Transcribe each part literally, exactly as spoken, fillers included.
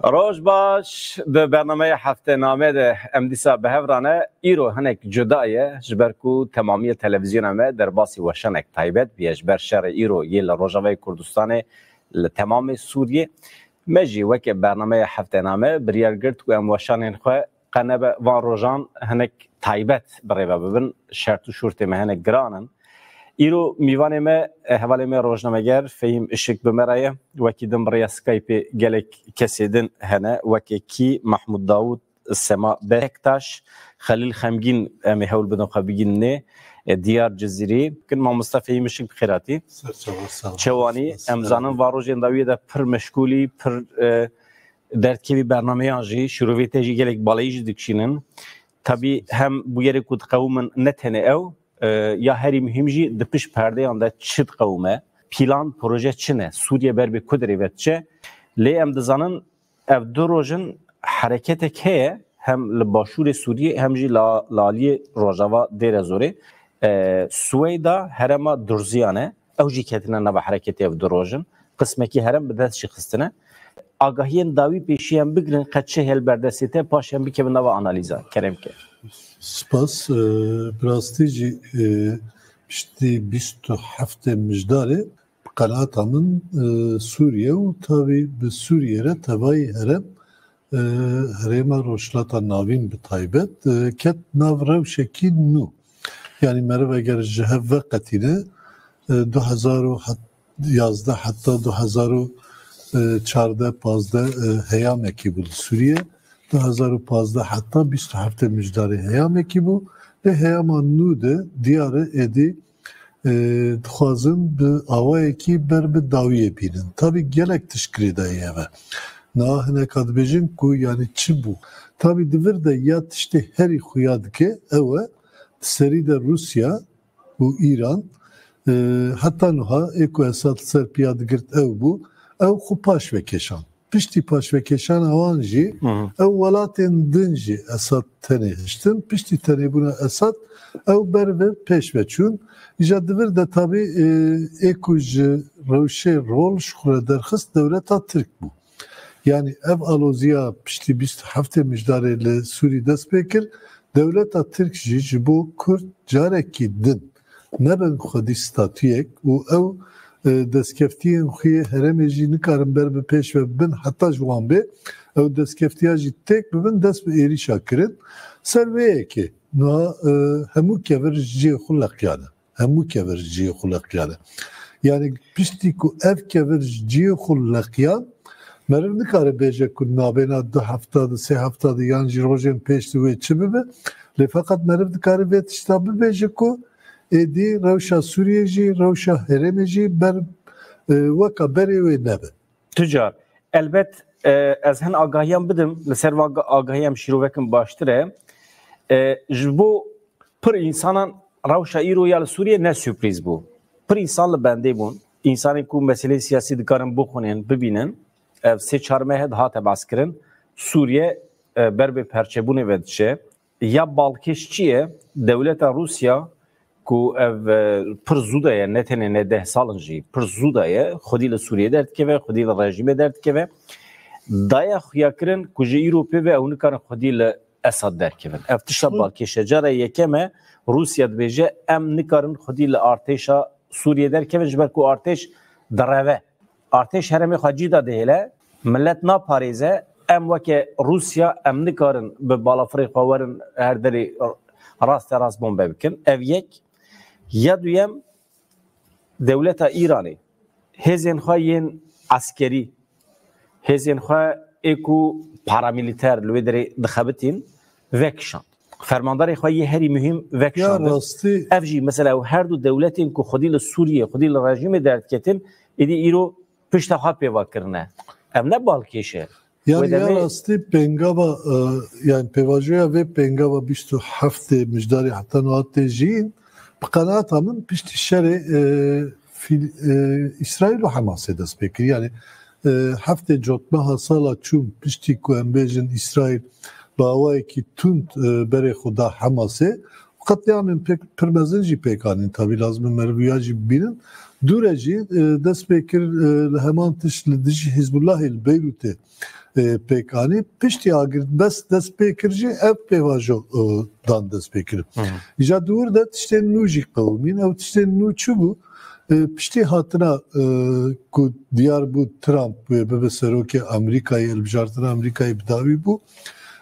Roj baş, di bernameya Heftename de em dîsa bi hev re ne. Îro hinek cuda ye, ji ber ku temamiya televizyona me derbasî weşanek taybet bûye ji ber şerê îro yê li Rojavayê Kurdistanê, li temamê Sûriyê. Me jî weke bernameya Heftename biryar girt ku em weşanên xwe qe nebe van rojan hinek taybet bi rê ve bibin. Şert û şûrtê me hinek giran in. Îro mîvanê me, e, hevalê me rojnameger Fehîm Işik bi me re ye. Wekî din bi rêya Skypeê gelek kesê din hene. Weke kî Mahmûd Dawûd, Sema Bektaş, Xelîl Xemgîn, em ê hewl bidin xwe bigînê, e, Diyar Cizîrî. Kin mamoste Fehîm Işik bi xêr hatî. Ser çava, sağ ol. Çewanî, Sağ ol. Em zanin va rojên dawiyê de pir meşgûlî, pir, e, derdkevî bernameyan jî, şîrovê te jî gelek baleyî jî dikişînin. Tabî hem bûyerê ku diqewimin ne tenê ew, e, ya herî muhîm jî di pişt perdeyan de çi diqewime, plan, proje çi ne, Sûriye ber bi ku derê ve diçe. Lê em dizanin ev du roj in hereketek heye, hem li başûrê Sûriyê hem jî la, li aliyê rojava Dêrezorê. E, Suweyda herêma Durziyan e. Ew jî ketine nava hereketê ev du roj in. Qismekî herêm bi dest jî xistine. Agahiyên dawî pêşî em bigirin, qet çi hêl berdestê te, paş em bikevin nava analîza. Kerem ke. Spas. E, bi rastî jî, e, piştî bîst û heftê Mijdarê, bi qenaata min, e, Sûriye û tabî bi Sûriye re tevayî herêm, e, herêma Rojhilata Navîn bi taybet, e, ket nav rewşekî nû. Yanî meriv eger ji hev veqetîne, e, du hezar û yazdeh heta du hezar û çardeh pazdeh, e, heyamekî bû li Sûriye. Du hezar û pazdeh heta bîst û heftê Mijdarê heyamekî bû. Lê heyama nû de diyar e êdî, e, dixwazin bi awayekî ber bi dawiyê bînin. Tabî gelek tişt girêdayî heve. Niha hineka dibêjin ku yanî çi bû? Tabî di vir de ya tiştê herî xuya dike ew e, di serî de Rûsya û Îran, e, heta niha ê ku Esad li ser piya digirt ew bû, ew xwe paş vekêşan. Piştî paşvekêşana wan jî Hı hı. ew welatên din jî Esad tenê hiştin. Piştî tenêbûna Esad ew ber ve pêş ve çûn. Îja di vir de tabî, e, ê ku ji rewşê rol ji xwe re derxist dewleta Tirk bû. Yanî ev aloziya piştî bîst û heftê Mijdarê li Sûrî dest pê kir. Dewleta Tirk jî ji bo Kurd carekî din nebin xwedî statuyek û ew, e, destkeftiyên xwe yê herêmê jî nikarin ber bi pêş ve bin heta ji wan bê. Ew destkeftiya jî têk bibin, dest bi êrîşa kirin. Ser vê yekê niha, e, hemû kevir ji cihê xwe leqiyane. Hemû kevir ji cihê xwe leqiyane. Yanî piştî ku ev kevir ji cihê xwe leqiyan, meriv nikare bêje ku nabêna du hefta de, sê hefta de yan jî rojên pêş de wê çi bibe. Lê feqet meriv dikare vê tişta bibêje ku êdî rewşa Sûriyê jî, rewşa herêmê jî ber, e, weka berê wê nebe. Tu car, elbet, e, ez hin agahiyan bidim, li ser van aga-, agahiyan şîrovekin baştir e. E, ji bo pir însanan rewşa îro ya li Sûriyê ne sürprîz bû. Pir însan li bendê bûn. Însanên ku meseleyê siyasî dikarin bixwînin, bibînin. Ev sê çar meh hate behs kirin. Sûriye, e, ber bi perçebûnê ve diçe. Ya balkêş çi ye? Dewleta Rûsya ku ev, e, pir zû de ye, ne tenê ne deh sal in jî, pir zû de ye, xwedî li Sûriyê derdikeve, xwedî li rejîmê derdikeve. Daye xuyakirin ku ji îro pê ve ew nikarin xwedî li Esad derkevin. Ev tişta Hı. balkêş e. Cara yekem e, Rûsya dibêje, em nikarin xwedî li artêşa Sûriyê derkevin, ji ber ku artêş direve. Artêş herêmê xwe cî de dihêle, milet naparêze, em weke Rûsya em nikarin bi balafirê xwe werin her derê raste rast bombe bikin. Ev yek. Ya duyem, dewleta Îranê hêzên xwe yên eskerî, hêzên xwe ê ku paramîlîter li wê derê dixebitîn, vekişand. Fermandarê xwe yê herî muhîm Ya vekişandin. rastî Ev jî mesela ew her du dewletên ku xwedî li Sûriyê, xwedî li rejîmê derdiketin, êdî îro pişta xwe pêva kirine. Ev ne balkêş e. Yanî Wê ya demê rastî pêngava, e, yanî pêvajoya vê pêngava bîst û heftê Mijdarê heta niha tê jiyîn, bi qenaata min piştî şerê, e, Fîl-, e, Îsraîl û Hemasê dest pê kir. Yanî, e, heftê cotmeha sala çûn piştî ku em bêjin Îsraîl bi awayekî tund, e, berê xwe da Hemasê, qetlîamên pêk, pir mezin jî pêk anîn. Tabî lazim e meriv wiya jî bibînin. Dû re jî, e, dest pê kir, e, li heman tişt li dijî Hizbullahê li Beyrûtê, e, pêk anî. Piştî agirt bes dest pê kir jî ev pêvajo, e, dan dest pê kirin. Hı hı. Îca di wir de tiştên nû jî qewimîn. Ew tiştên nû çi bû? E, piştî hatina, e, ku diyar bû Trump wê bibe serokê Amerîkayê, hilbijartina Amerîkayê bi dawî bû.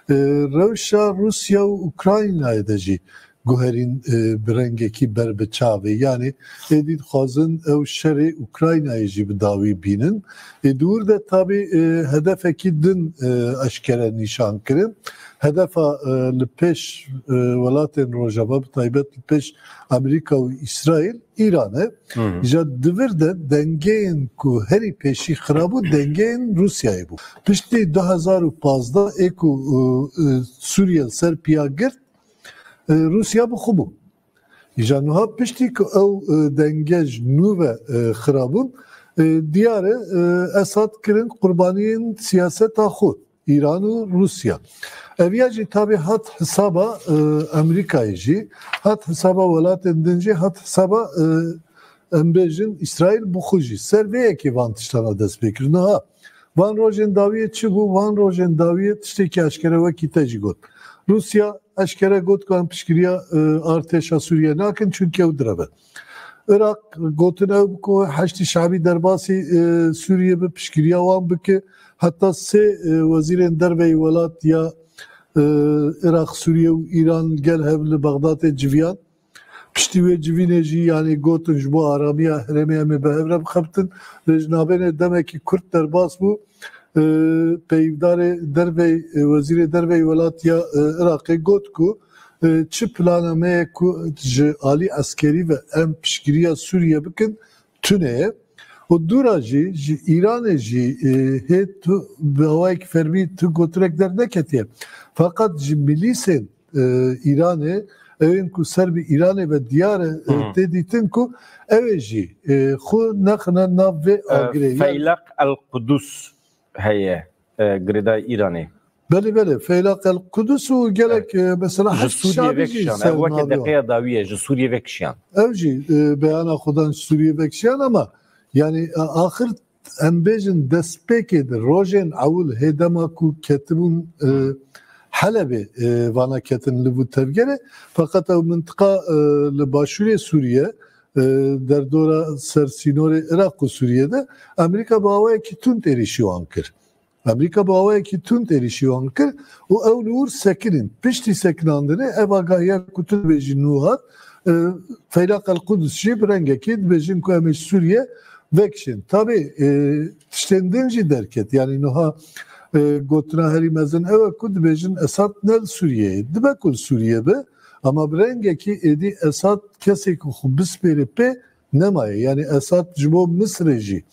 E, rewşa Rûsya û Ukraynayê de jî guherîn, e, bi rengekî ber bi çavê. Yanî êdî dixwazin ew şerê Ukraynayê jî bi dawî bînin. Ê di wir de tabî, e, hedefekî din, e, eşkere nîşan kirin. Hedefa, e, li pêş, e, welatên Rojava, bi taybet li pêş Amerîka û Îsraîl, Îran e. Hı hı. Îca di vir de dengeyên ku herî pêşî xirabû, dengeyên Rûsyayê bû. Piştî du hezar û pazdeh ê ku, e, e, Sûriye li ser piya girt, e, Rûsya bi xwe bû. Îja niha piştî ku ew, e, denge ji nû ve, e, xirabûn, e, diyar e, e, Esad kirin qurbaniyên siyaseta xwe, Îran û Rûsya. Ev ya jî tabî hat hisaba, e, Amerîkayê jî, hat hisaba welatên din jî, hat hisaba, e, em bêjin Îsraîl bi xwe jî. Ser vê yekê van tiştana dest pê kir. Niha van rojên dawiyê çi bû? Van rojên dawiyê tiştekî eşkere wekî te jî got. Rûsya eşkere got ku em piştgiriya, e, artêşa Sûriye nakin, çunke ew direv e. Iraq gotin ew ku Heşdî Şabî derbasî, e, Sûriye bi piştgiriya wan bike. Heta sê, e, wezîrên derve yê welat ya, e, Iraq, Sûriye û Îran gel hev li Bexdadê civiyan. Piştî wê civînê jî, yanî gotin ji bo aramiya herêmê em ê bi hev re bixebitin. Lê ji navbênê demekî kurt derbas bû. E, peyvdarê dervey, e, wezîrê dervey welat ya, e, Iraqê got ku, e, çi plana me ye ku ji alî eskerî ve em piştgiriya Sûriye bikin, tune ye. Û dûra jî, ji Îranê jî, e, hê tu bi awayekî fermî tu gotinek derneketiye. Feqet ji milîsên, e, Îranê, ewên ku ser bi Îranê ve diyar e, e, Hı. tê dîtin ku ew ê jî, e, xwe nexine nav vê E, agirê. Yan Feylaq El Qudus heye, e, girêdayî Îranê. Belê, belê. Feylaq El Qudus û gelek, Evet. e, mesela Ji Heşd Sûriyê Şabî jî vekişiyan. Ev weke sermavê wan. Deqeya dawî ye. Ji Sûriyê vekişiyan. Ew jî, e, beyana xwe dan ji Sûriyê vekişiyan ama, yanî, e, axir em bêjin destpêkê de rojên ewil hê dema ku ketibûn, e, Helebê, e, vana ketin li bû tevgerê. Feqet ew mintiqa, e, li başûrê Sûriye, e, derdora ser sînorê Iraq û Sûriye de Amerîka bi awayekî tund êrîşî wan kir. Amerîka bi awayekî tund êrîşî wan kir û ew li wir sekinîn. Piştî sekinandinê ev agahiya ku tu dibêjî nû hat, e, Feylaq El Qudus jî bi rengekî dibêjin ku em ê ji Sûriye vekişên. Tabî, e, tiştên din jî derket. Yanî niha, e, gotina herî mezin ew e ku dibêjin Esad ne li Sûriyeyê. Dibe ku li Sûriye be, ama bi rengekî êdî Esad kesê ku xwe bispêre pê nemaye. Yanî Esad ji bo Misirê jî,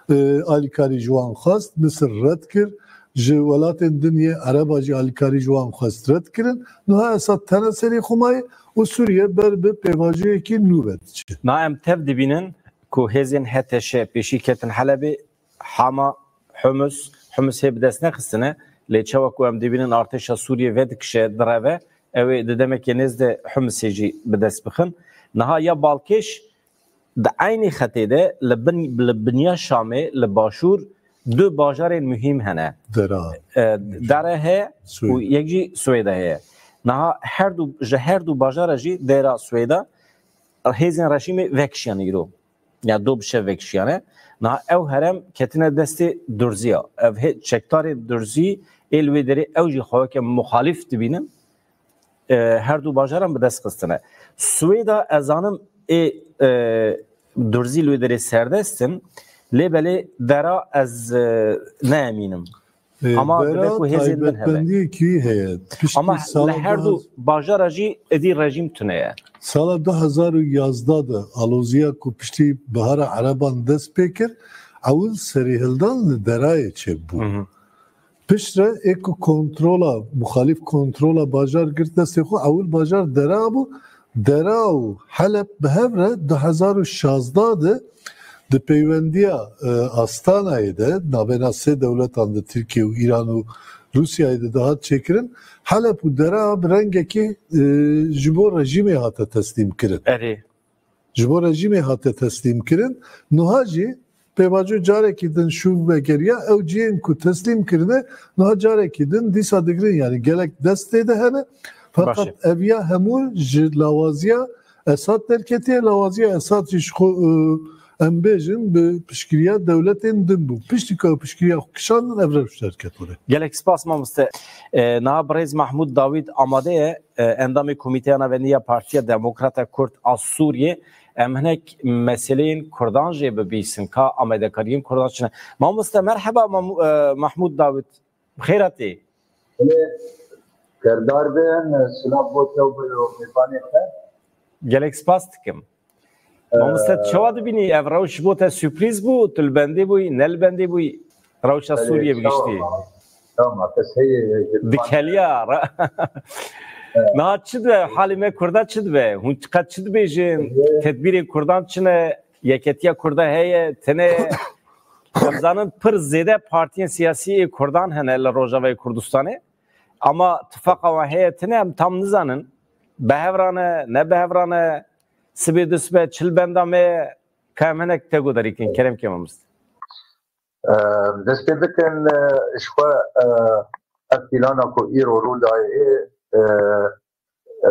e, alîkarî ji wan xwest, Misir red kir. Ji welatên din yê Ereba jî alîkarî ji wan xwest red kirin. Niha Esad tene serê xwe maye û Sûriye ber bi pêvajoyekî nû ve diçe. Na em tev dibînin ku hêzên H T Ş pêşî ketin Helebê, Hama, Humus, Humus hê bi dest nexistine, lê çawa ku em dibînin artêşa Sûriye vedikişe, direve, ew ê di demekê nêz de Humusê jî bi dest bixin. Niha ya balkêş di eynî xetê de li bin, li biniya Şamê, li başûr du bajarên muhîm hene. Dera. E, Dere heye Swêd. Û yek jî Swêde heye. Niha her du, ji her du bajara jî Dera Swêda hêzên rejîmê vekişiyane îro. Ya do bi şev vekişiyane. Niha ew herem ketine destê Durziya. Ev hê çekdarê Durzî ê li wê derê ew jî xwe weke muxalîf dibînin. E, her du bajaran bi dest xistine. Swêda ez zanim ê, e, Durzî li wê derê serdest in. Lê belê Dera ez, e, ne emîn im. E, Ama Dera dibe ku hêzên din hebe. Taybetmendiyekî heye. Piştî Ama sala li her du duha- bajara jî êdî rejîm tune ye. Sala du hezar û yazdeh de aloziya ku piştî Bihara Ereban dest pê kir, ewil serîhildan li Derayê çêbû. Hı hı. Piştre ê ku kontrola, muxalîf kontrola bajar girt destê xwe, ewil bajar Dera bû. Dera û Heleb bi hev re du hezar û şazdeh de di peywendiya, e, Astanayê de, navbêna sê dewletan de, Tirkiye û Îran û Rûsyayê de dihat çêkirin, Heleb û Dera bi rengekî, e, ji bo rejîmê hate teslîm kirin. Erê. ji bo rejîmê hate teslîm kirin. Nuha jî pêvajo carekî din şûv vegeriya, ew cihên ku teslîm kirine, nuha carekî din dîsa digirin, yani gelek dest tê de hene. Fakat eviya hemû ji lawaziya Esad derketiye, lawaziya Esad jî ji xwe, e, em bêjin, bi piştgiriya dewletên din bû. Piştî ku ew piştgiriya xwe kişandin, ev rewş derket were. Gelek spas mamoste. E, niha birêz Mahmûd Dawîd amade ye, e, endamê Komîteya Navendî ya Partiya Demokrata Kurd a Sûriyê. Em hinek meseleyên Kurdan jê bibîsin, ka amadekariyên Kurdan çi ne. Mamoste, merheba, Mamu-, e, Mahmûd Dawîd. Bi xêr hatî. Lê kerdar bin, silav bo te û bo mêvanê te. Gelek spas dikim. Mamoste, tu çawa dibînî? Ev rewş ji bo te sürprîz bû? Tu li bendê bûyî, ne li bendê bûyî? Rewşa Sûriyê bi giştî. Tamam, tamam, kes heye, heye. Dikeliya. Niha çi dibe? Halê me Kurda çi dibe? Hûn qet çi dibêjin? Tedbîrên Kurdan çi ne? Yeketiya Kurda heye, tine ye? Em zanin pir zêde partiyên siyasî ê Kurdan hene li Rojavayê Kurdistanê. Ama tifaqa wan heye tine, em tam nizanin. Bi hev re ne, ne bi hev re ne. Sibê du sibe çi li benda me ye, ka em hinek te guhdarî kin. Kerem ke mamoste. Em, dest pê bikin, e, ji xwe, e, ev pîlana ku îro rû dayê, e, e,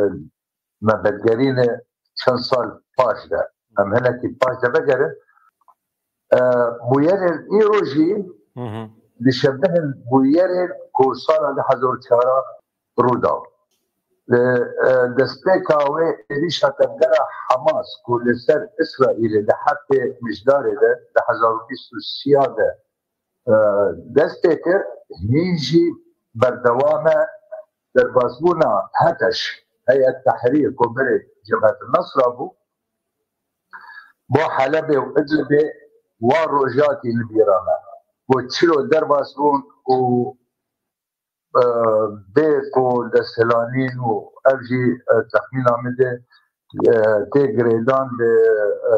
me vegerîne çend sal paş de. Em hinekî paş de vegerin. E, bûyerên îro jî Hı hı. dişebihin bûyerên ku sala du hezar û çar rû da. Li, e, destpêka wê êrîşa tevgera Hamas ku li ser Îsraîlê di heftê Mijdarê de di hezar û bîst û sê de, e, dest pê kir, hîn jî berdewam e. Derbasbûna HTŞ, Heyet Tehrîr, ku berê Cebhet Nesra bû, bo Helebê û Idlibê wa rojatî li bîra me. Ku çilo derbas bûn û e, bê ku desthilanîn û ev jî, e, texmîna min de, e, tê girêdan bi, e,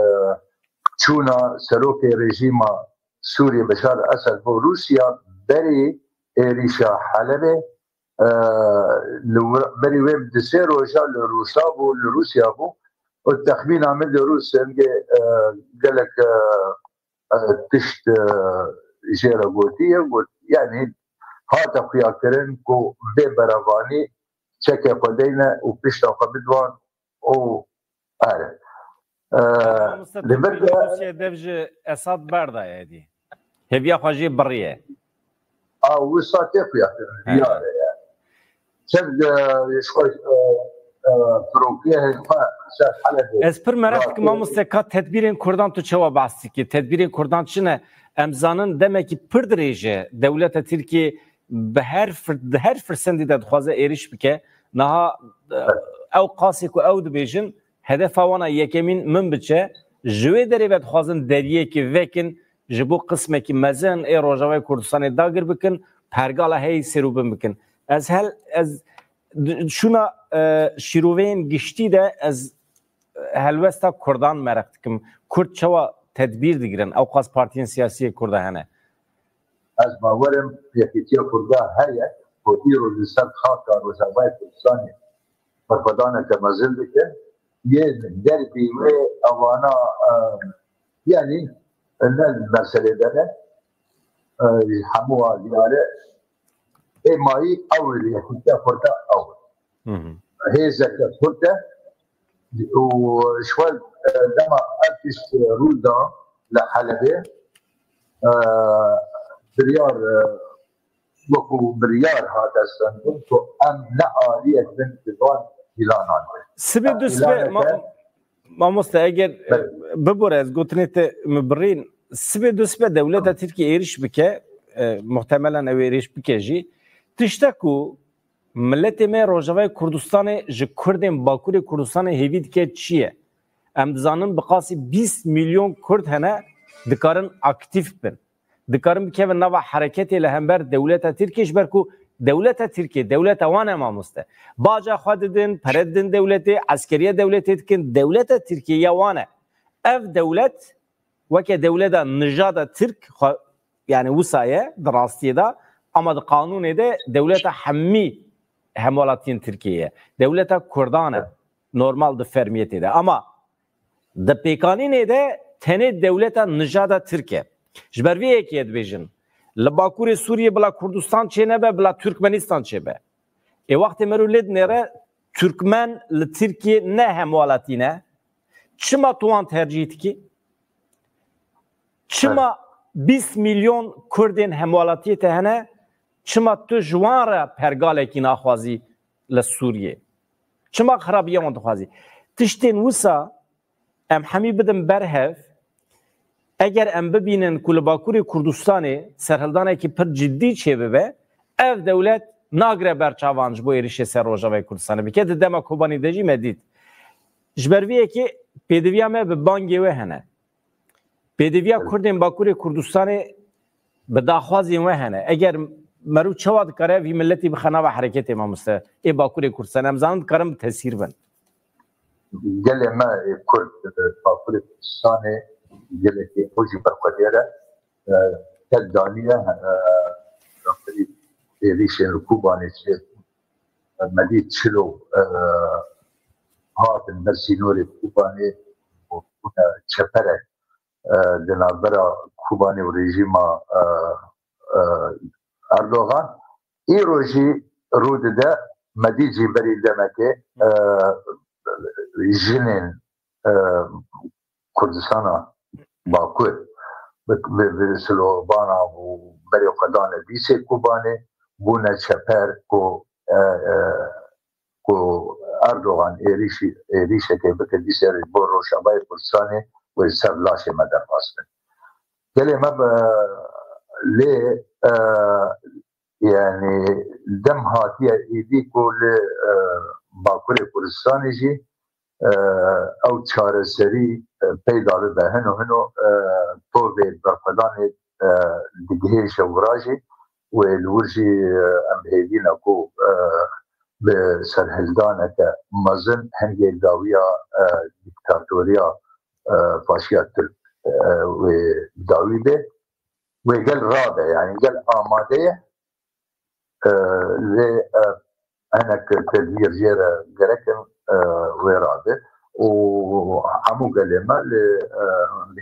çûna serokê rejîma Sûriyê Beşar Esed bo Rûsya berî êrîşa Helebê, e, li wir-, berî wê bi du sê roja li Rûsa bû, li Rûsya bû û texmîna min li Rûs hingê, e, gelek, e, e, tişt, e, jê re gotiye, got, yanî hate xuyakirin ku bê berevanî çekê xwe deyne û pişta xwe bidwan û, erê. E, Mamoste, li vir Tirkiye de Rûsya dev ji Esad berdaye êdî. Hêviya xwe jê biriye. A, wisa tê xuyakirin, He. diyar e yani. Çend, e, ji xwe, e, e, firokeyên xwe ser Helebê Ez pir mereq dikim, Rastî. Mamoste, ka tedbîrên Kurdan tu çawa behs dikî? Tedbîrên Kurdan çi ne? Em zanin demekî pir dirêj e. Dewleta Tirkiyê bi her fir-, di her firsendî de dixwaze êrîş bike. Niha, e, Evet. ew qasê ku ew dibêjin, hedefa wana yekemîn min biçe, ji wê derê ve dixwazin deriyekê vekin, ji bo qismekî mezin ê Rojavayê Kurdistanê dagir bikin, pergala heyî sêrûbin bikin. Ez hel, ez d-, şûna, e, şîroveyên giştî de ez, e, helwesta Kurdan mereq dikim. Kurd çawa tedbîr digirin? Ewqas partiyên siyasî yê Kurda hene. Ez bawerim Yekîtiya Kurda heye ku îro li ser xaka Rojavayê Kurdistanê berxwedaneke mezin dike. Yên derbî wê ewana, e, yanî ne li meselê de ne, e, ji hemû aliyare êmayî ew ê li Yekîtiya Kurda ew. Hı hı. Hêzeke Kurd e û ji xwe, e, dema ev tişt rû da li Helebê, e, biryar, e, wekû biryar hate stendin ku em ne aliyek bin di van pîlanan de. Sibê Ev du sibê pîlaneke ma-, mamoste, eger, e, Belê. bibore, ez gotinê te min birîn, sibê du sibê dewleta Tirkiyê êrîş bike, e, muhtemelen ew êrîş bike jî. Tişta ku miletê me Rojavayê Kurdistanê ji Kurdên Bakurê Kurdistanê hêvî dike çi ye? Em dizanin bi qasî bîst milyon Kurd hene, dikarin aktîf bin. Dikarin bikevin nava hereketê li hember dewleta Tirkiyê, ji ber ku dewleta Tirkiyê, dewleta wan e mamoste. Baca xwe didin, pere didin dewletê, eskeriya dewletê dikin, dewleta Tirkiyê ya wan e. Ev dewlet weke dewleta nijada Tirk xwe, yani wisa ye di rastiyê de, ama di qanûnê de dewleta hemî hemwelatiyên Tirkiyê ye. Dewleta Kurdan e. Normal di fermiyetê de. Ama Di pêkanînê de tenê dewleta nijada Tirk e. Ji ber vê yekê dibêjin, li Bakurê Sûriyê bila Kurdistan çênebe, bila Turkmenistan çêbe. Ê wextê mero lê dinêre, Turkmen li Tirkiyê ne hemwelatî ne. Çima tu wan tercîh dikî? Çima bîst milyon Kurdên hemwelatiyê te hene? Çima tu ji wan re pergalekî naxwazî li Sûriyê? Çima xirabiya wan dixwazî? Tiştên wisa em hemî bidin ber hev. Eger em bibînin ku li Bakurê Kurdistanê serhildanekî pir cidî çêbibe, ev dewlet nagire ber çavan ji bo êrişê ser Rojavayê Kurdistanê bike. Di dema Kobanî de jî me dît. Ji ber vê yekê pêdiviya me bi bangê we hene. Pêdiviya Kurdên Bakurê Kurdistanê bi daxwazên we hene. Eger meriv çawa dikare vî miletî bixe nava hereketê, mamoste, ê Bakurê Kurdistanê, em zanin dikarin bi tesîr bin. Gelê me ê Kurd, e, Bakurê Kurdistanê gelekî xwe jî berxwedêr e. E, tek daniye, e, êrîşên li Kobanê çê, e, me dît çilo, e, hatin ber sînorê Kobanê û bûne çeperek, e, di navbera Kobanê û rejîma, e, e, Erdogan. Îro jî rû dide, me dît jî berî demekê, e, jinên, e, Kurdistana Bakur bi, bi, bi slogana û berê xwe dane dîsê Kobanê, bûne çeper ku, e, e, ku Erdogan êrîşî, êrîşekê bike dîsê ji bo Rojavayê Kurdistanê wê ser laşê me derbas bin. Gelê me bi lê, e, yani dem hatiye êdî ku li, e, Bakurê Kurdistanê jî, e, ew çareserî, e, peyda bibe. Hino hino, e, tovê berxwedanê, e, digihêje wira jî wê li wir jî, e, em hêvî ne ku, e, bi serhildaneke mezin hingê dawiya, e, dîktatoriya, e, faşiya Tirk, e, wê dawî be. Wê gel rabe, yani gel amade ye. E, lê, e, hinek tedbîr jê re gerek in, e, wê rabe. Û hemû gelê me li, e,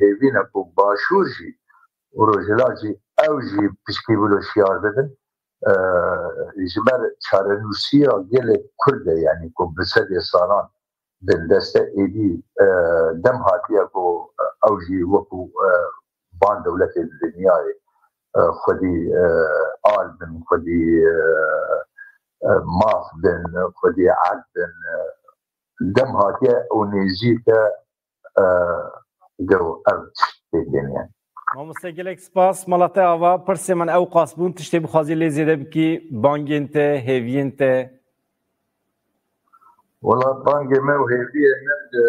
hêvî ne ku Başûr jî û Rojhilat jî ew jî piştgî wilo şiyar bibin. E, ji ber çarenûsiya gelê Kurd e, yani ku bi sedê salan bindest e, êdî, e, dem hatiye ku ew jî wekû, e, van dewletên dinyayê, e, xwedî, e, al bin, xwedî, e, e, maf bin, xwedî erd bin, e, dem hatiye û nêzîk e, e, de ev tişt tê tênê. Mamoste, gelek spas. Mala te ava, pirsê min ew qas bûn, tiştê bixwazî lê zêde bikî, bangên te, hêviyên te? Wela bangê me û hêviyê min, e,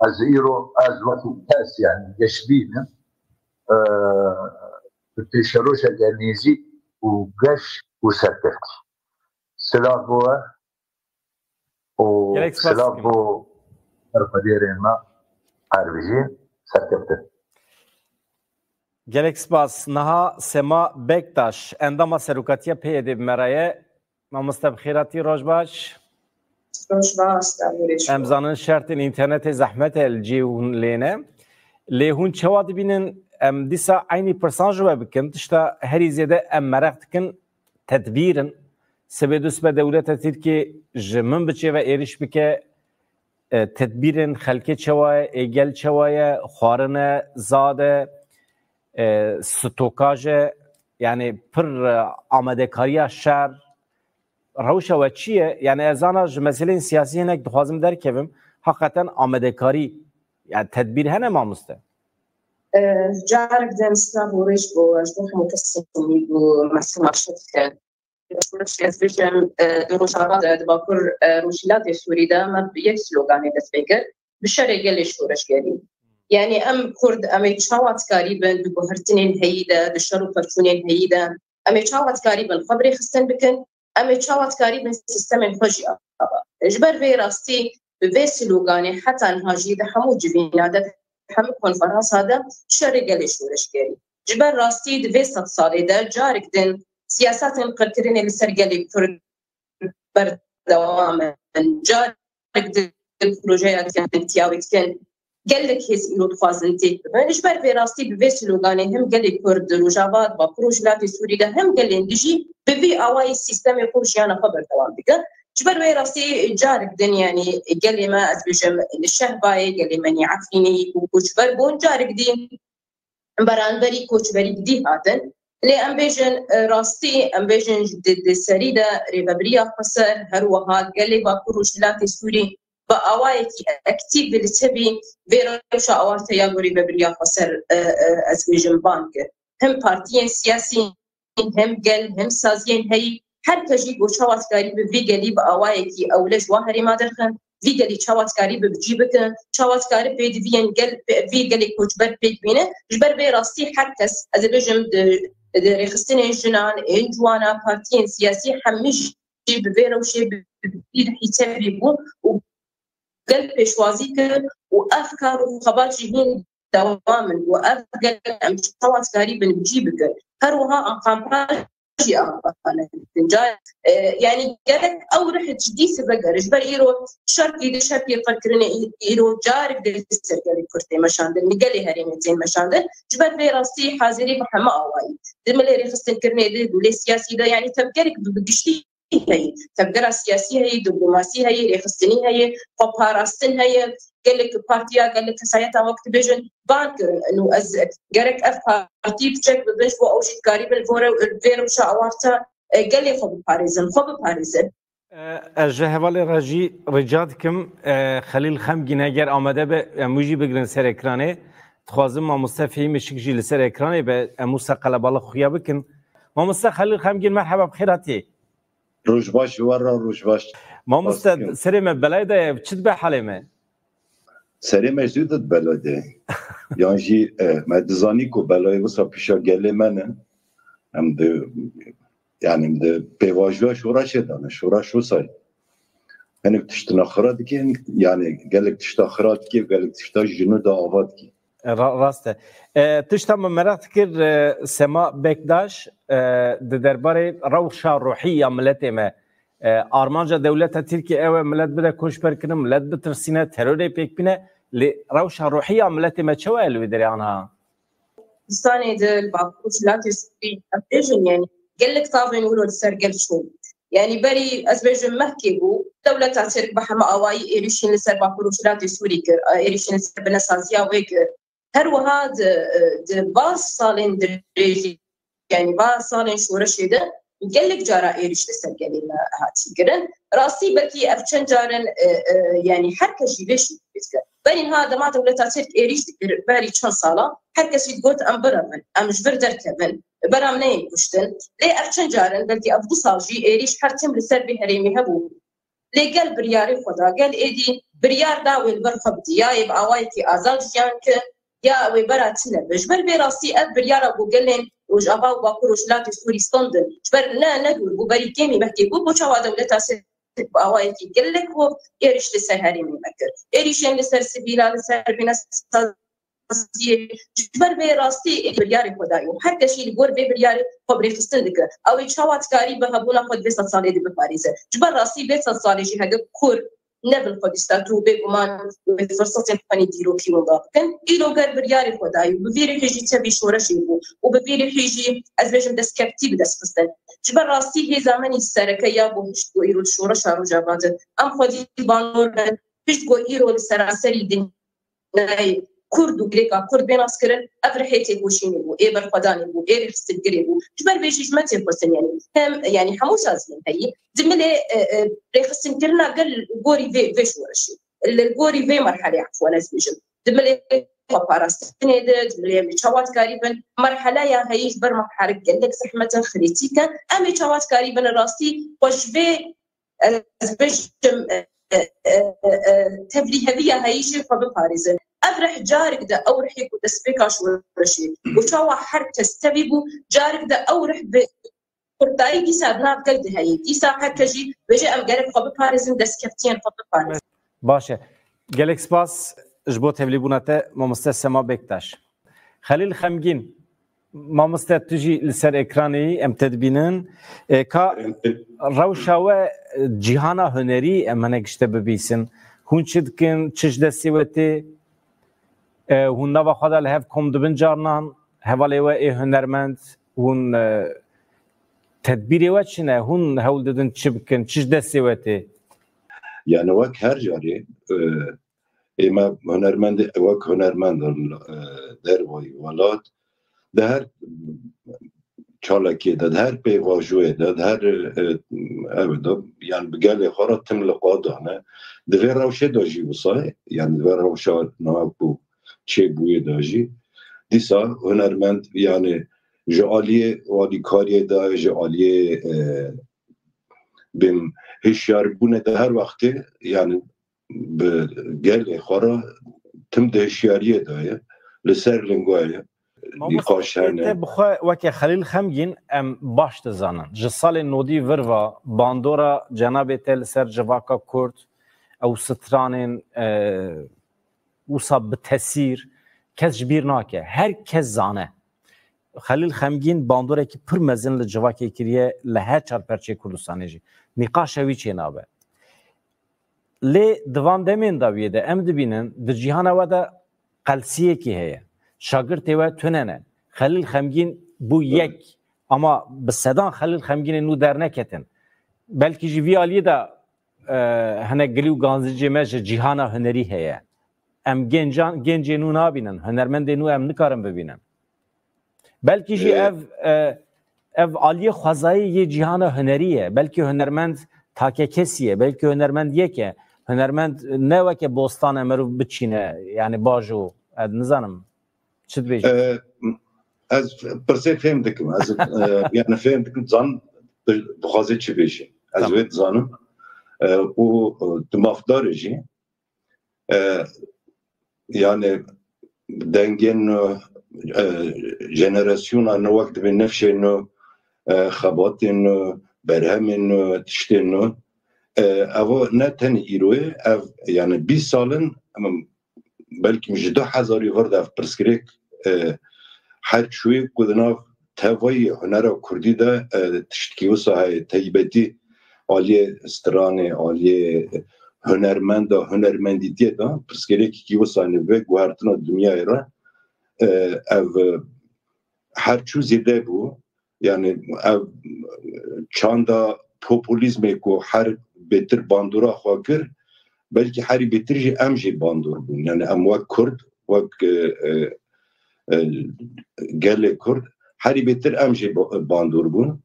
ez îro, ez wekî kes, yani geşbîn im, e, bi pêşerojeke nêzîk û geş û serkevtî. Silav bo we û silav bo berxwedêrên me, her bijîn, serkevtin. Gelek spas. Niha Sema Bektaş, endama serokatiya P Y D'ê bi me re ye. Mamoste, bi xêr hatî, roj baş. Roj baş, Dawî Rêşo. Em zanin şertên înternetê zehmet e li cihê hûn lê ne. Lê hûn çawa dibînin, em dîsa eynî pirsan ji we bikin. Tişta herî zêde em mereq dikin tedbîr in. Sibê du sibe dewleta Tirkiyê ji Minbiçê ve êrîş bike, e, tedbîrên xelkê çawa ye, ê gel çawa ye, xwarin e, zad e, e, stokaj e, yani pir, e, amadekariya şer, rewşa we çi ye? Yani ez zana ji meseleyên siyasî hinek dixwazim derkevim, heqeten amadekarî, yani tedbîr hene, mamoste? E, carek din silav û rêş bo we ji bo hemû kesên wî ku me sima şit dikin. Şoreş ez bêjim, e, di Rojava de, di Bakur, e, Rojhilatê Sûrî de me bi yek sloganê dest pê kir, bi şerê gelê şoreşgerî. Yani em Kurd, em ê çawa dikarîbin di guhertinên heyî de, di şer û perçûnên heyî de, em ê çawa dikarîbin xwe bi rêxistin bikin, em ê çawa dikarîbin sîstemên xwe jî ava. Ji ber vê rastî bi vê sloganê heta niha jî di hemû civîna de, di hemû konferansa de şerê gelê şoreşgerî. Ji ber rastî di vê sed salê de carek din siyasetên qirkirinê li ser gelê Kurd berdewam in. Carek din projeya dikin, tiyawê dikin. Gelek hêz îro dixwazin têk bibin. Ji ber vê rastî bi vê sloganê hem gelê Kurd di Rojava, di Bakur û Rojhilatê Sûrî de hem gelên dijî bi vî awayî sîstemê xwe û jiyana xwe berdewam dikin. Ji ber wê rastî carik din, yanî gelê me, ez bêjim li Şehbayê, gelê me nî Efrînê ku koçber bûn, carik din beranberî koçberî dî hatin. Lê em bêjin, e, rastî, em bêjin di, di serî de rêvebiriya xweser, her wiha gelê Bakur Rojhilatê Sûrî bi awayekî aktîf li tevî vê rewşa awarteya ku rêvebiriya xweser, e, e, ez bêjim, bang kir. Hem partiyên siyasî, hem gel, hem saziyên heyî, her kes jî got çawa dikarî bi vî gelî bi awayekî ewle ji wan herêma derxin, vî gelî çawa dikarî bi bi cî bikin, çawa dikarî pêdiviyên gel, vî gelê koçber pêk bîne. Ji ber vê rastî her kes, ez ê bêjim, di, di rêxistinên jinan, ên ciwana, partiyên siyasî hemî jî bi vê rewşê bi, bi vî rihî tevî bû û gel pêşwazî kir û ev kar û xebat jî hîn dewam in û ev gel em çawa dikarî bin bi cî bikin. Her wiha em kampanya jî amade dikin. Car, e, yanî gerek ew rih cidî sibe gere. Ji ber îro şerkî di şerkî qirkirinê î-, îro carik di ser gelê Kurd tê meşandin, li gelê herêmê tên meşandin. Ji ber vê rastî hazirî bi heme awayî. Di milê rêxistinkirinê de, di milê siyasî de, yanî tevgerek bi, bi giştî heye. Tevgera siyasî heye, diplomasî heye, rêxistinî heye, xweparastin heye. Gelek partiya, gelek kesayeta wek dibêjin, ban kirin. Û ez gerek ev partî piçek bibin ji bo ew jî dikarîbin vore, vê rewşa awarte, e, gelê xwe biparêzin, xwe biparêzin. E, ez ji hevalê re jî rica dikim, e, Xelîl Xemgîn eger amade be, em wî jî bigirin ser ekranê. Dixwazim mamoste Fehîm Işik jî li ser ekranê be, em wisa qelebalix xuya bikin. Mamoste Xelîl Xemgîn, merheba, bi xêr hatî. Roj baş ji we re, roj baş. Mamoste, serê me belayê de ye, çi dibe halê me? Serê me zû de bela de. Yan jî, e, me dizanî ku belayê wisa pîşa gelê me ne. Em di, yanî di pêvajoya şoreşê de ne, şoreş wisa ye. Hinek tiştina xira dike, hinek, yanî gelek tişta xira dike, gelek tişta ji nû de ava dike. E, ra-, rast e. E, tişta min meraq dikir, e, Sema Bektaş, e, di derbarê rewşa ruhî ya miletê me, e, armanca dewleta Tirkiyê ew e, milet bide koçberkirin, milet bitirsîne, terorê pêk bîne, lê rewşa ruhî ya miletê me çawa ye li wê derê aniha? Kurdistanê de, li Bakur û Rojhilatê Sûrî, em bêjin, yanî gelek tavên wilo li ser gel çûn. Yanî berî, ez bêjim, mehkê bû, dewleta Tirk bi heme awayî êrîşên li ser Bakur û Rojhilatê Sûrî kir, êrîşên li ser binesaziya wê kir. Her wiha di, di va salên dirêjî, yanî va salên şoreşê de gelek cara êrîş li ser gelê me hatî kirin. Rastî belkî ev çend carin, e, e, yanî her kes jî vê şî dikir. Berî niha dema dewleta Tirk êrîş dikir, berî çend sala, her kes jî digot, em birevin, em ji vir derkevin, bera em neyên kuştin. Lê ev çend carin, belkî ev du sal jî êrîş her tim li ser vê herêmê hebû. Lê gel biryarê xwe da, gel êdî biryar da wê li ber xwe bidî. Ya ê bi awayekî azad jiyan ke, ya wê bera tune be. Ji ber vê rastî ev biryara ku gelên Rojava û Bakur Rojhilatê Sûrî standin, ji ber ne, ne dûr bû, berî kêmî mehkê bû, bo çawa dewleta Tirk bi awayekî gelek hov êrîş li ser herêmê me kir. Êrîşên li ser sivîla, li ser bînesaziyê, ji ber vê rastî ê biryarê xwe dayî û her kes jî li gor vê biryarê xwe bi rêxistin dike. Ew ê çawa dikarî bi hebûna xwe di vê sed salê de biparêze. Ji ber rastî vê sed salê jî hege Kurd ne bin xwe dîsa tu bêguman wê firsetên xwe nî dîrokî winda bikin. Îro ger biryarê xwe dayî û bi vî rihî jî tevî şoreşê bû û bi vî rihî jî, ez bêjim, destkeftî bi dest xistin. Ji ber rastî hêza me nî sereke ya ku hişt ku îro di şoreşa Rojava de em xwedî banor bin, hişt ku îro li seranserî dinyayê Kurd û girêka Kurd bê naskirin, ev rihê têkoşînê bû, ê berxwedanê bû, ê rêxistintirê bû. Ji ber vê jî ji me têxutin, yanî hem, yanî hemû saziyên heyî, di milê, e, e, rêxistinkirina gel li gorî vê, vê şoreşê, li gorî vê merhelê, efwan ez bêjim, di milê xweparastinê de, di milê em ê çawa dikarîbin, merheleya heyî ji ber me herik gelek zehmet e, xirêtîk e, em ê çawa dikarîbin rastî xwe ji vê, ez bêjim, e, e, e, e, tevlîheviya heyî jê xwe biparêzin. Ev rih carik de ew rihê ku destpêka şoreşê û çawa her kes tevî bû, carik de ew rih bi kurtayî dîsa di nav gel de heye. Dîsa her kes jî bêje, em gerek xwe biparêzin, destkeftiyên xwe biparêzin. Baş e. Gelek spas ji bo tevlîbûna te, mamoste Sema Bektaş. Xelîl Xemgîn, mamoste, tu jî li ser ekranê yî, em te dibînin. E, ka rewşa we, e, cîhana hunerî em hinek ji te bibîsin. Hûn çi dikin, çi ji destê we tê? E, hûn nava xwe de li hev kom dibin carinan, hevalê we ê hunermend, hûn, e, tedbîrê we çi ne? Hûn hewl didin çi bikin, çi ji destê we tê? Yani wek her carê, e, ê me hunermendê, wek hunermendin, e, dervayî welat, di her çalakiyê de, di her pêvajoyê de, di her, e, ev de, yani bi gelê xwe re tim li qadane. Di vê rewşê de jî wisa, yani di vê rewşa niha ku çêbûyê de jî, dîsa hunermend, yani ji aliyê alîkariyê de, ji aliyê, e, bim hişyarbûnê de her wextê, yani bi gelê xwe re tim di hişyariyê de ye, li ser linga ye. Mamoste, nîqaş hene. Te bi xwe weke Xelîl Xemgîn em baş dizanin. Ji salên nodî vir ve bandora cenabê te li ser civaka Kurd, ew stranên, e, wisa bi tesîr, kes ji bîr nake. Her kes zane. Xelîl Xemgîn bandorekî pir mezin li civakê kiriye, li her çar perçeyê Kurdistanê jî. Nîqaşa wî çênabe. Lê di van demên dawiyê de em dibînin, di cîhana we de qelsiyekî heye. Şagirtê we tune ne. Xelîl Xemgîn bû yek, ama bi sedan Xelîl Xemgînên nû derneketin. Belkî jî vî aliyê de, e, hinek gilî û gancicê me ji cîhana hunerî heye. Em gencan, gencê nû nabînin, hunermendê nû em nikarin bibînin. Belkî jî Ee, ev, e, ev aliyê xwezayê yê cîhana hunerî ye. Belkî hunermend takekesî ye, belkî hunermend yek e. Hunermend ne weke bostan e, meriv biçîne, yani bajo, ez nizanim, çi dibêjî? Ee, ez pirsê fêm dikim. Ez, e, yani fêm dikim, zan dixwaze çi bêjî. Ez Tamam. Wê dizanim. E, û, e, tu mafdar e jî. E, yani dengên nû, e, jenerasyona nû wek dibê nifşên nû, e, xebatên nû, berhemên nû, tiştên nû. E, ev ne tenê îro ye, ev yani bîst sal in, em, belkî ji du hezarî vir de ev pirsgirêk, e, her çûyê ku di nav tevayî hunera kurdî de, e, tiştkî wisa heye, taybetî aliyê stranê, aliyê hunermenda, hunermendîtiyê de pirsgirêkekî wisa hene vê guhertina dinyayê re, e, ev, e, her çû zêde bû. Yani ev, e, çanda populîzmê ku her bêtir bandora xwe kir, belkî herî bêtir jî em jî bandor bûn. Yani em wek Kurd, wek, e, e, e, gelê Kurd, herî bêtir em jî ba-, bandor bûn.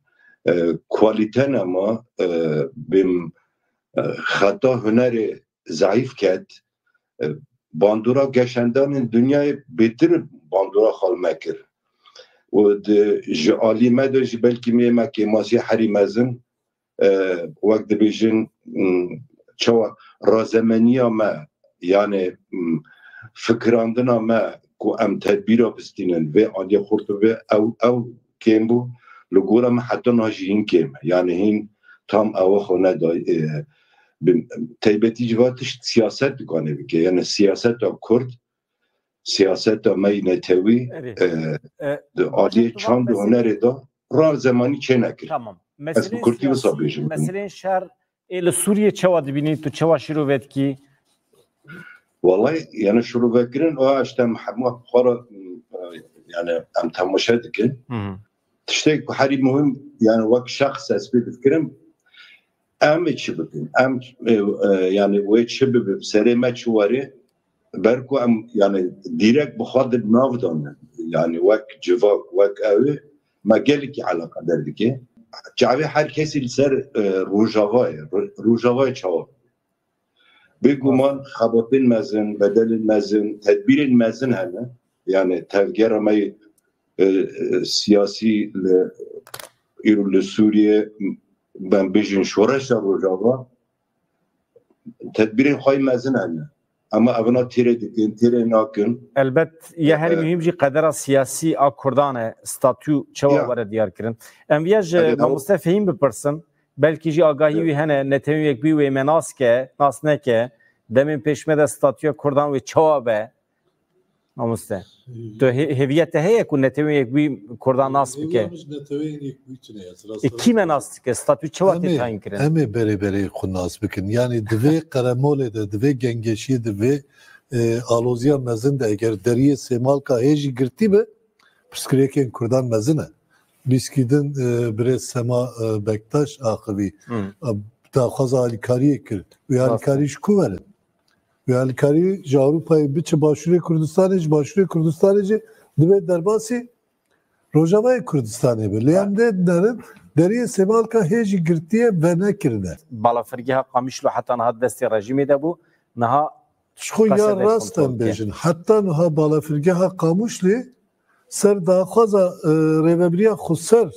E, kualîte nema, e, bim, e, xeta hunerê zayîf ket. E, bandora geşendanên dinyayê bêtir bandora xwe li me kir. Û di, ji alî me de jî belkî mê me kêmasî herî mezin, e, wek dibêjin, m, çawa razemeniya me, yani, m, fikirandina me ku em tedbîra bistînin vê aliyê xurt bibe, ew, ew kêm bû. Li gora min heta niha jî hîn kêm e. Yani hîn tam ewa xwe neday. E, bi, taybetî jî va tişt siyaset dikane bike. Yani siyaseta Kurd, siyaseta me yî netewî, Erê. E, E, di aliyê çand û hunerê de ra zemanî çê nekir. Tamam. Ez bi Meseleyên Kurdî wisa siyasî, bêjim. Meseleyên şer ê li Sûriyê çawa dibînî? Tu çawa şîrove dikî? Wellahî, yani şîrovekirin, o işte hema xwe re, e, yani em temaşe dikin. Hı hı. Tiştek ku herî muhim, yani wek şexs ez pê difikirim, em ê çi bikin? Em, e, e, yani wê çi bibe, serê me çi were? Ber ku em, yani, dîrek bi xwe di nav de ne. Yani wek civak, wek ew ê, me gelekî eleqedar dike. Çavê her kesî li ser, e, Rojava ye. Ro-, Rojava ye çawa? Bêguman xebatên mezin, bedelên mezin, tedbîrên mezin hene. Yani tevgera me, e, e, siyasî li, îro li Sûriyê, ben bêjin şoreşa Rojava, tedbîrên xwe yî mezin hene. Ama evina têrê dikin, têrê nakin. Elbet, ya herî E, muhîm jî qedera siyasî a Kurdan e, statû çawa Ya. were diyar kirin. Em viya ji Erê, mamoste Fehîm bipirsin. Belkî jî agahî Evet. wî hene, netewên yekbî wê me nas ke, nas neke. Demên pêş me de statûya Kurdan wê çawa be? Mamoste. Tu hê- hêviya te heye ku Netewên Yekbûyî Kurdan nas bike? Hêviya min ji Netewên Yekbûyî tune ye. E, kî me nas dike? Statû çawa tê tayîn kirin? Em ê berê berê xwe nas bikin. Yanî di vê qeremolê de, di vê gengeşiyê de, vê, e, aloziya mezin de eger deriyê Sêmalka hê jî girtî be, pirsgirêkên Kurdan mezin e. Lîstikî din, e, birêz Sema, e, Bektaş axivî. Hmm. E, daxwaza alîkariyê kir. Wê alîkarî ji ku verin? Wê alîkarî ji Ewropayê biçe Başûrê Kurdistanê, ji Başûrê Kurdistanê jî dibe derbasî Rojavayê Kurdistanê be. Lê em dê nerin, deriyê Sêmalka hê jî girtiye venekirine. Balafirgeha Qamişlo heta niha di destê rejîmê de bû. Niha Ji xwe ya rast em bêjin. Heta niha balafirgeha Qamişlê ser daxwaza, e, rêvebiriya xweser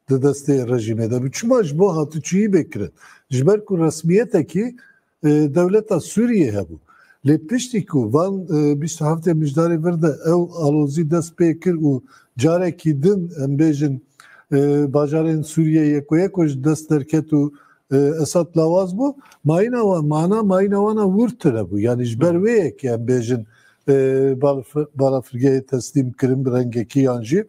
di destê rejîmê de bû. Çima ji bo hatiçûyî bê kirin? Ji ber ku resmiyetekî, e, dewleta Sûriyê hebû. Lê piştî ku van, e, bîst û heftê Mijdarê vir de ew alozî dest pê kir û carekî din, em bêjin, e, bajarên Sûriyê yeko yeko ji dest derket û, e, Esad lawaz bû, mayîna wan, mana mayîna wana wir tune bû. Yanî ji ber wê yekê em bêjin, e, balaf-, balafirgehê teslîm kirin bi rengekî yan jî,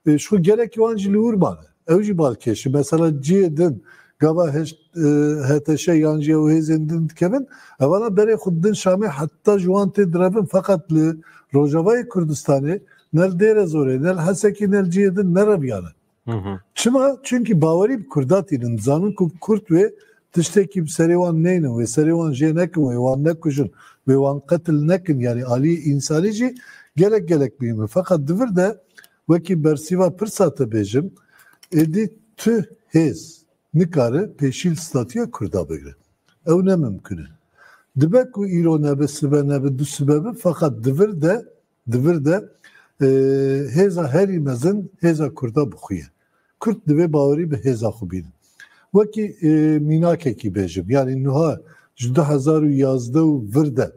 e, ji xwe gelekî wan jî li wir mane. Ew jî balkêş e. Mesela cihê din, gava heşt, e, H T Ş yan jî ew hêzên din dikevin, evana berê xwe didin Şamê heta ji wan tê direvin. Feqet li Rojavayê Kurdistanê ne li Dêrezorê, ne li Hesekî, ne li cihê din nereviyane. Hı hı. Çima? Çunkî bawerî bi Kurda tînin. Dizanin ku Kurd wê tiştekî bi serê wan neynin, wê serê wan jê nekin, wê wan nekujin, wê wan qetil nekin. Yanî alî însanî jî gelek gelek muhîm e. Feqet di vir de wekî bersîva pirsa te bêjim, êdî tu hêz nikare pêşî li statuya Kurda bigire. Ew ne mimkun e. Dibe ku îro nebe, sibe nebe, du sibe be, feqet di vir de, di vir de, e, hêza herî mezin hêza Kurda bi xwe ye. Kurd divê bawerî bi hêza xwe bînin. Wekî, e, mînakekî bêjim, yanî nuha ji du hezar û yazdeh û vir de,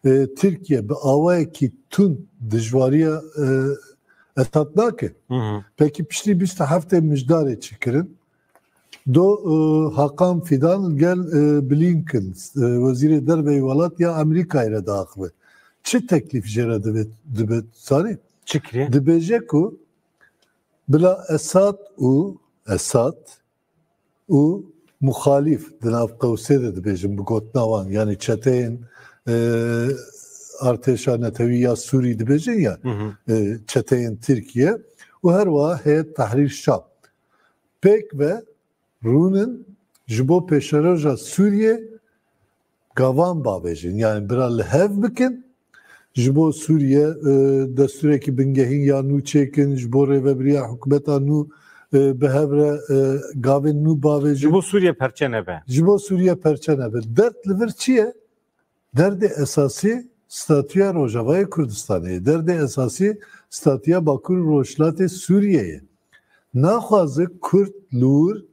e, Tirkiye bi awayekî tund dijwariya, e, Esad nake. Hı hı. Pekî piştî bîst û heftê Mijdarê çi kirin? Do, e, Hakan Fidan gel, e, Blinken, e, wezîrê derveyî welat ya Amerîkayê re diaxive. Çi teklîf jê re dibe, dibe, zanî? Çi kiriye? Dibêje ku bila Esad û, Esad û muxalîf di nav qewsê de dibêjin bi gotina wan, yanî çeteyên, e, artêşa netewî ya Sûrî dibêjin ya, hı hı, e, çeteyên Tirkiye û her wiha Heyet Tehrîr Şam. Pêk ve rûnin ji bo pêşeroja Sûriyê gavan bavêjin. Yanî bira li hev bikin, ji bo Sûriye, e, destûrekî bingehîn ya nû çêkin, ji bo rêvebiriya hikûmeta nû, e, bi hev re, e, gavên nû bavêjin. Ji bo Sûriye perçe nebe. Ji bo Sûriye perçe nebe. Derd li vir çi ye? Derdê esasî statûya Rojavayê Kurdistanê ye. Derdê esasî statûya Bakur û Rojhilatê Sûriyê ye. Naxwaze Kurd li wir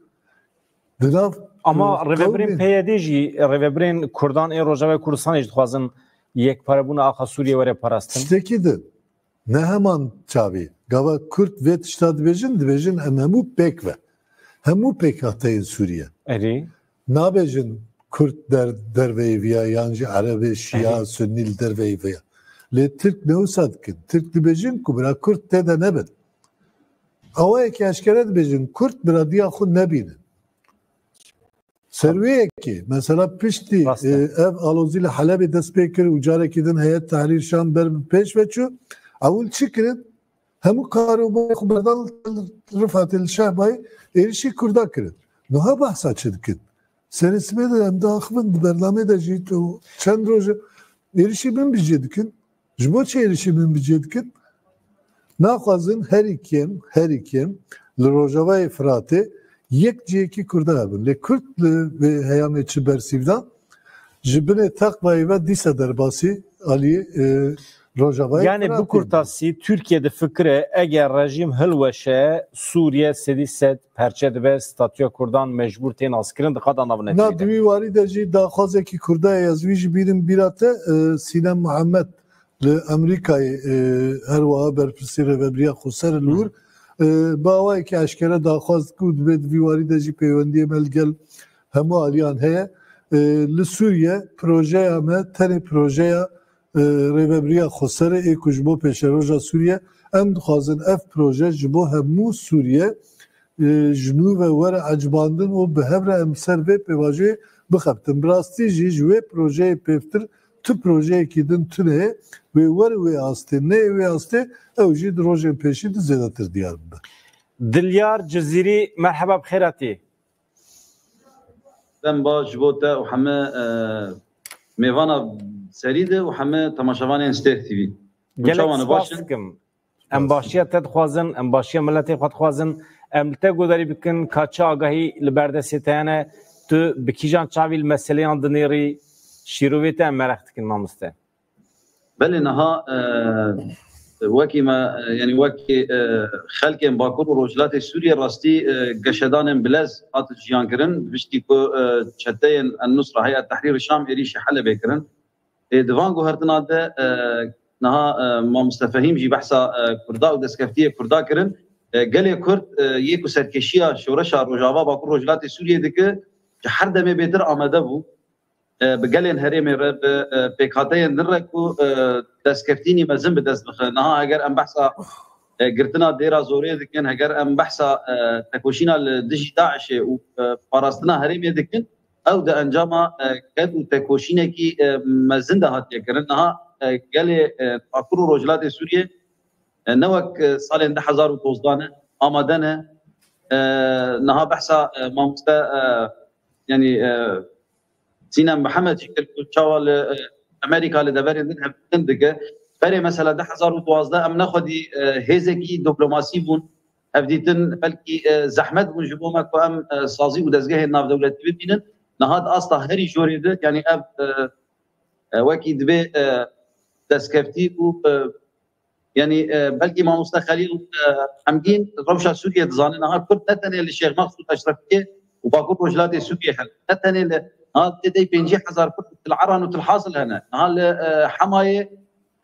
di nav, Ama e, rêvebirên qewmên P Y D jî, rêvebirên Kurdan ê Rojavayê Kurdistanê jî dixwazin yekparebûna axa Sûriyê were parastin. Tiştekî din. Ne heman çavî. Gava Kurd vê tişta dibêjin, dibêjin em hemû pêk ve. Hemû pêkhateyên Sûriye. Erê. Nabêjin Kurd der-, derveyî viya yan jî Erebê, Şîya, Erê. Sunnî li derveyî viya. Lê Tirk ne wisa dikin. Tirk dibêjin ku bira Kurd tê de nebin. Awayekî eşkere dibêjin Kurd bira diya xwe nebînin. Ser wê yekê, mesela piştî, Rast e, e. ev alozî li Helebê dest pê kir û carekî din Heyet Tehrîr Şam ber bi pêş ve çû, ewil çi kirin? Hemû karobarê xwe berdan Rifatê li Şehbayê êrişî Kurda kirin. Niha behsa çi dikin? Serê sibê de em diaxivin, di bernamê de jî tu çend roj e êrişî min bi cê dikin. Ji bo çi êrişî min bi cê dikin? Naxwazin herî kêm, herî kêm li Rojavayê Firatê yek cihekî Kurda hebin. Lê Kurd li vê heyamê çi bersîv da? Ji binê teqvayê ve dîsa derbasî alî, e, Rojavayê Yani Firatê bi kurtasî, Tirkiye difikire, eger rejîm hilweşe, Sûriye sedî sed perçe dibe, statûya Kurdan mecbûr tê naskirin, di qada navnetewî Na de. Di wî warî de jî daxwazekî Kurda ye, ez wî jî bînim bîra te, e, Sînem Muhammed li Amerîkayê, e, her wiha berpirsî rêvebiriya xweser li wir, e, bi awayekî eşkere daxwaz ku dibê di vî warî de jî peywendiyê me li gel hemû aliyan heye. E, li Sûriye projeya me tenê projeya e, Rêvebiriya Xweser ê ku ji bo pêşeroja Sûriye, em dixwazin ev proje ji bo hemû Sûriye, e, ji nû ve were ecibandin û bi hev re em ser vê pêvajoyê bixebtin. Bi rastî jî ji wê projeyê pêvtir tu projeyekî din tune ye, wê were wê astê, neyê wê astê, ew jî di rojên pêşî de zêdetir diyar bibe. Dilyar Cizîrî, merheba, bi xêr hatî. Dem baş ji bo te û heme, e, mêvana serî de û heme temaşevanên Stêr T V. Gelek çawan e, baş spas in? Dikim. Em başiya te dixwazin, em başiya miletê xwe dixwazin. Em li te guhdarî bikin ka çi agahî li ber destê te hene, tu bi kîjan çavî li meseleyan dinêrî, şîrovê te em mereq dikin, mamoste. Belê niha, e, wekî me, e, yanî wekî, e, xelkên Bakur û Rojhilatê Sûriyê rastî, e, geşedanên bilez hatin jiyan kirin. Piştî ku, e, çeteyên En-Nusra, Heyet Tehrîr Şam êrîşî Helebê kirin. Ê, di van guhertina de, e, niha, e, mamoste Fehîm jî behsa, e, Kurda û destkeftiyê Kurda kirin. E, gelê Kurd, e, yê ku serkêşiya şoreşa Rojava Bakur Rojhilatê Sûriyê dike, ji her demê bêtir amade bû. E, bi gelên herêmê re, bi, e, pêkhateyên din re ku, e, destkeftînî mezin bi dest bixe. Niha eger em behsa, e, girtina Dêra Zorê dikin, heger em behsa, e, tekoşîna li dijî DAIŞê û, e, parastina herêmê dikin, ew di encama, e, ked û tekoşînekî, e, mezin de hatiye kirin. Niha, e, gelê, e, Bakur û Rojhilatê Sûriyê, e, ne wek, e, salên du hezar û dozdeh ne, amade ne. E, niha behsa, e, mamoste, e, yanî, e, Sînem Mihemed jî kir ku çawa li, e, Amerîka li deverên din hevdîtin dike. Berê mesela du hezar û duwazdeh em ne xwedî, e, hêzekî diplomasî bûn. Hevdîtin belkî, e, zehmet bûn ji bo me ku em, e, sazî û dezgehên navdewletî bibînin. Niha di asta herî jorê de, yanî ev, e, e, wekî divê, e, destkeftî û, e, Yanî, e, belkî mamoste Xelîl, e, Hemgîn rewşa Sûriyê dizane. Niha Kurd ne tenê li Şêx Meqsûd, Eşrefiyê û Bakur Rojhilatê Sûriyê hene. Ne tenê li, niha tê de pêncî hezar Kurd Til Eran û Til Hasil hene. Niha li, e, Hemayê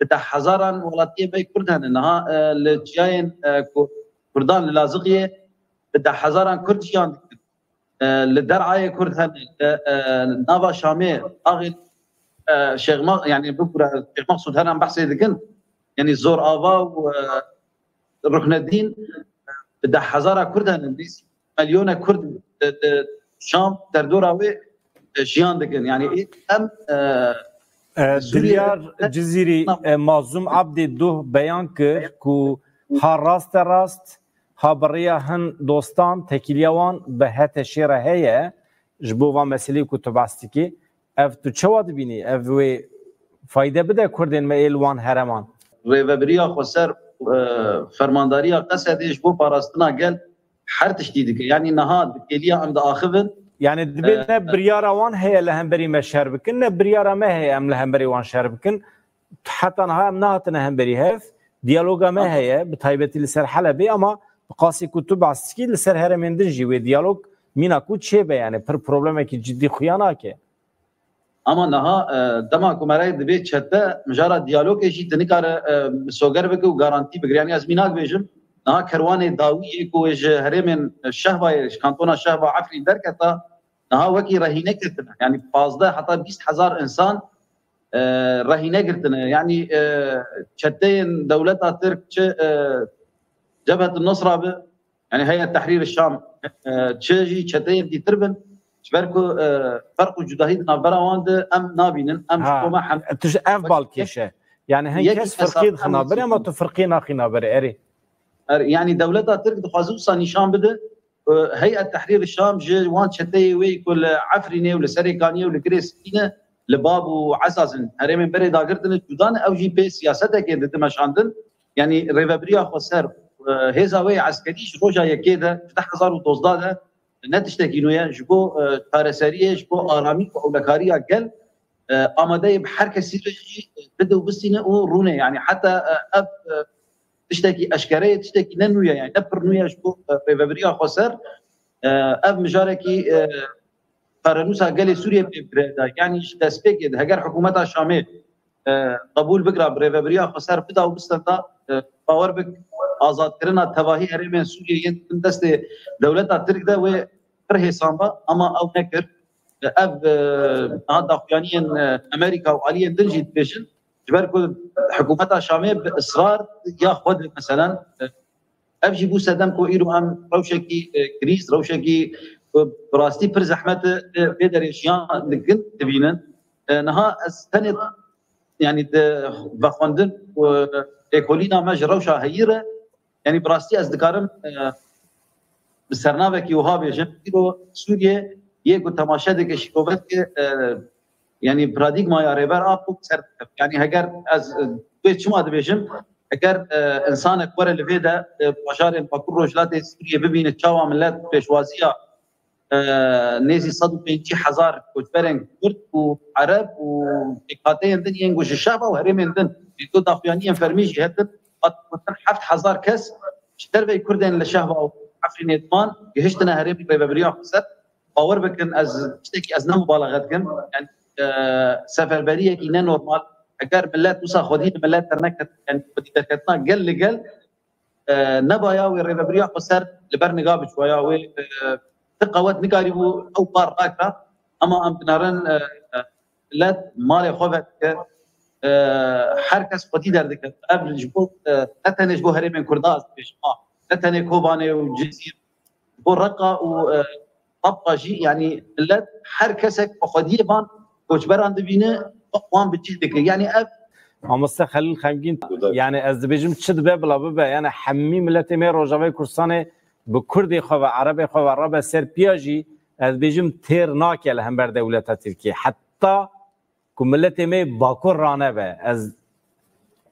bi deh hezaran welatiyê me Kurd hene. Niha, e, li çiyayên, e, ku Kurdan li Laziqiyê bi deh hezaran Kurd jiyan dikin. E, li Derayê Kurd hene, li, e, nava Şamê, axê, e, Şêx Ma-, yanî bibûre Şêx Meqsûd her em behsê dikin. Yanî Zor Ava û, e, Ruknedîn, bi deh hezara Kurd hene, nêzî milyone Kurd di, di Şam derdora wê, e, jiyan dikin. Yanî ê em, e, E, Sûriye Dilyar Cizîrî, e, Mazlûm Abdê duh beyan kir ku ha raste rast, ha bi rêya hin dostan tekîliya wan bi HTŞ'ê re heye ji bo van meseleyê ku tu behs dikî. Ev tu çawa dibînî? Ev wê fayde bide Kurdên me ê li wan hereman? Rêvebiriya Xweser, e, fermandariya Qesedê ji bo parastina gel her tiştî dike. Yanî niha di kêliya em diaxivin. Yanî dibê, e, ne biryara wan heye li hemberî me şer bikin, ne biryara me heye em li hemberî wan şer bikin. Heta niha em nehatine hemberî hev. Diyaloga me heye, bi taybetî li ser Helebê, ama bi qasî ku tu behs dikî, li ser herêmên din jî wê diyalog mîna ku çêbe, yanî pir problemekî cidî xuya nake. Ama niha, e, dema ku me re dibê çete, mijara diyalogê jî tu nikare, e, misoger bike û garantî bigire. Yanî ez mînak bêjim, niha kerwanê dawiyê ku ji herêmên Şehbayê, ji kantona Şehba Efrîn derketa, niha wekî rehîne girtine. Yanî pazdeh heta bîst hezar insan, e, rehîne girtine. Yanî, e, çeteyên dewleta Tirk çi, e, Cebhet Nusra bi, yanî Heyet Tehrîr Şam, e, çi jî çeteyên dîtir bin, ji ber ku, e, ferq û cudahî di navbera wan de em nabînin, em ji Ha, xwe me hem tu ji ev balkêş e. Yanî hin yekî kes firqê hesab dixina em berê, ama tu firqê naxîna berê, erê. Er, yanî dewleta Tirk dixwaze wisa nîşan bide, e, Heyet Tehrîr Şam ji wan çeteyê wê ku li Efrînê û li Serêkaniyê û li Girê Spî ne, li Bab û Ezaz in, herêmên berê dagirtine cuda ne, ew jî pê siyasetekê dide meşandin. Yanî rêvebiriya Xweser, e, hêza wê yê eskerî ji roja yekê de, ji du hezar û dozdeh de ne tiştekî nû ye, ji bo, e, çareseriyê, ji bo aramî û ewlekariya gel, e, amade ye bi her kesî re jî bide û bistîne û rûne. Yanî heta, e, ev, e, tiştekî eşkere ye, tiştekî ne nû ye, yani ne pir nû ye ji bo, e, rêvebiriya Xweser. E, ev mijarekî, e, çarenûsa gelê Sûriyê pê girêdayî. Yanî ji destpêkê de heger hikûmeta Şamê, e, qebûl bikira, bi rêvebiriya Xweser bida û bistenda, e, bawer bik azadkirina tevahî herêmên Sûriyê yên di bin destê dewleta Tirk de wê pir hêsan ba, ama ew nekir. E, ev, e, niha daxuyaniyên, e, Amerîka û aliyên din jî dibêjin, Ji ber ku hikûmeta Şamê bi israr ya xwe di, meselen, e, ev jî bû sedem ku îro em rewşekî, e, krîz, rewşekî ku bi rastî pir zehmet e, vê derê jiyan dikin, dibînin. E, niha ez tenê, yanî di vexwendin û lêkolîna me ji rewşa heyî re, yanî bi rastî ez dikarim, e, bi sernavekî wiha bêjim, îro Sûriye yê ku temaşe dike, şîrove dike, e, yanî paradîgmaya Rêber Apo ser dikeve. Yanî heger ez, e, wê çima dibêjim, heger, e, insanek were li vê de, e, bajarên Bakur Rojhilatê Sûriye bibîne çawa millet pêşwaziya e, nêzî sed û pêncî hezar koçberên Kurd û Ereb û pêkhateyên din yên ku ji şehba û herêmên din, ji ku daxuyaniyên fermî jî hetin, hat gotin heft hezar kes ji derveyî Kurdên li şehba û Efrînê diman gihiştine herêmên Rêvebiriya Xweser. Bawer bikin, ez tiştekî, ez ne mubalaxe dikim. Yani, e, seferberiyekî ne normal. Eger millet wisa xwedî li millet derneket, yani xwedî derketina gel li gel, e, nebaya wê rêvebiriya xweser li ber niga biçwaya wê, e, ti qewet nikarîbû ew par rakira. Ema em dinarin, e, e, millet malê xwe vedike, e, her kes xwedî derdike. Ev ji bo, e, ne tenê ji bo herêmên Kurda ez dibêjim, ha, ne tenê Kobanê û Cizîr, bo Reqa û, e, Tabqa jî, yanî millet her kesek bi xwediyê van koçberan dibîne, wan bi cih dike. Yanî ev Mamoste Xelîl Xemgîn, yanî ez dibêjim çi dibe bila bibe. Yanî hemî miletê me Rojavayê Kurdistanê bi Kurdê xwe ve, Erebê xwe ve rebe ser piya jî ez dibêjim têr nake li hember dewleta Tirkiyê. Heta ku miletê me Bakur ranebe. Ez,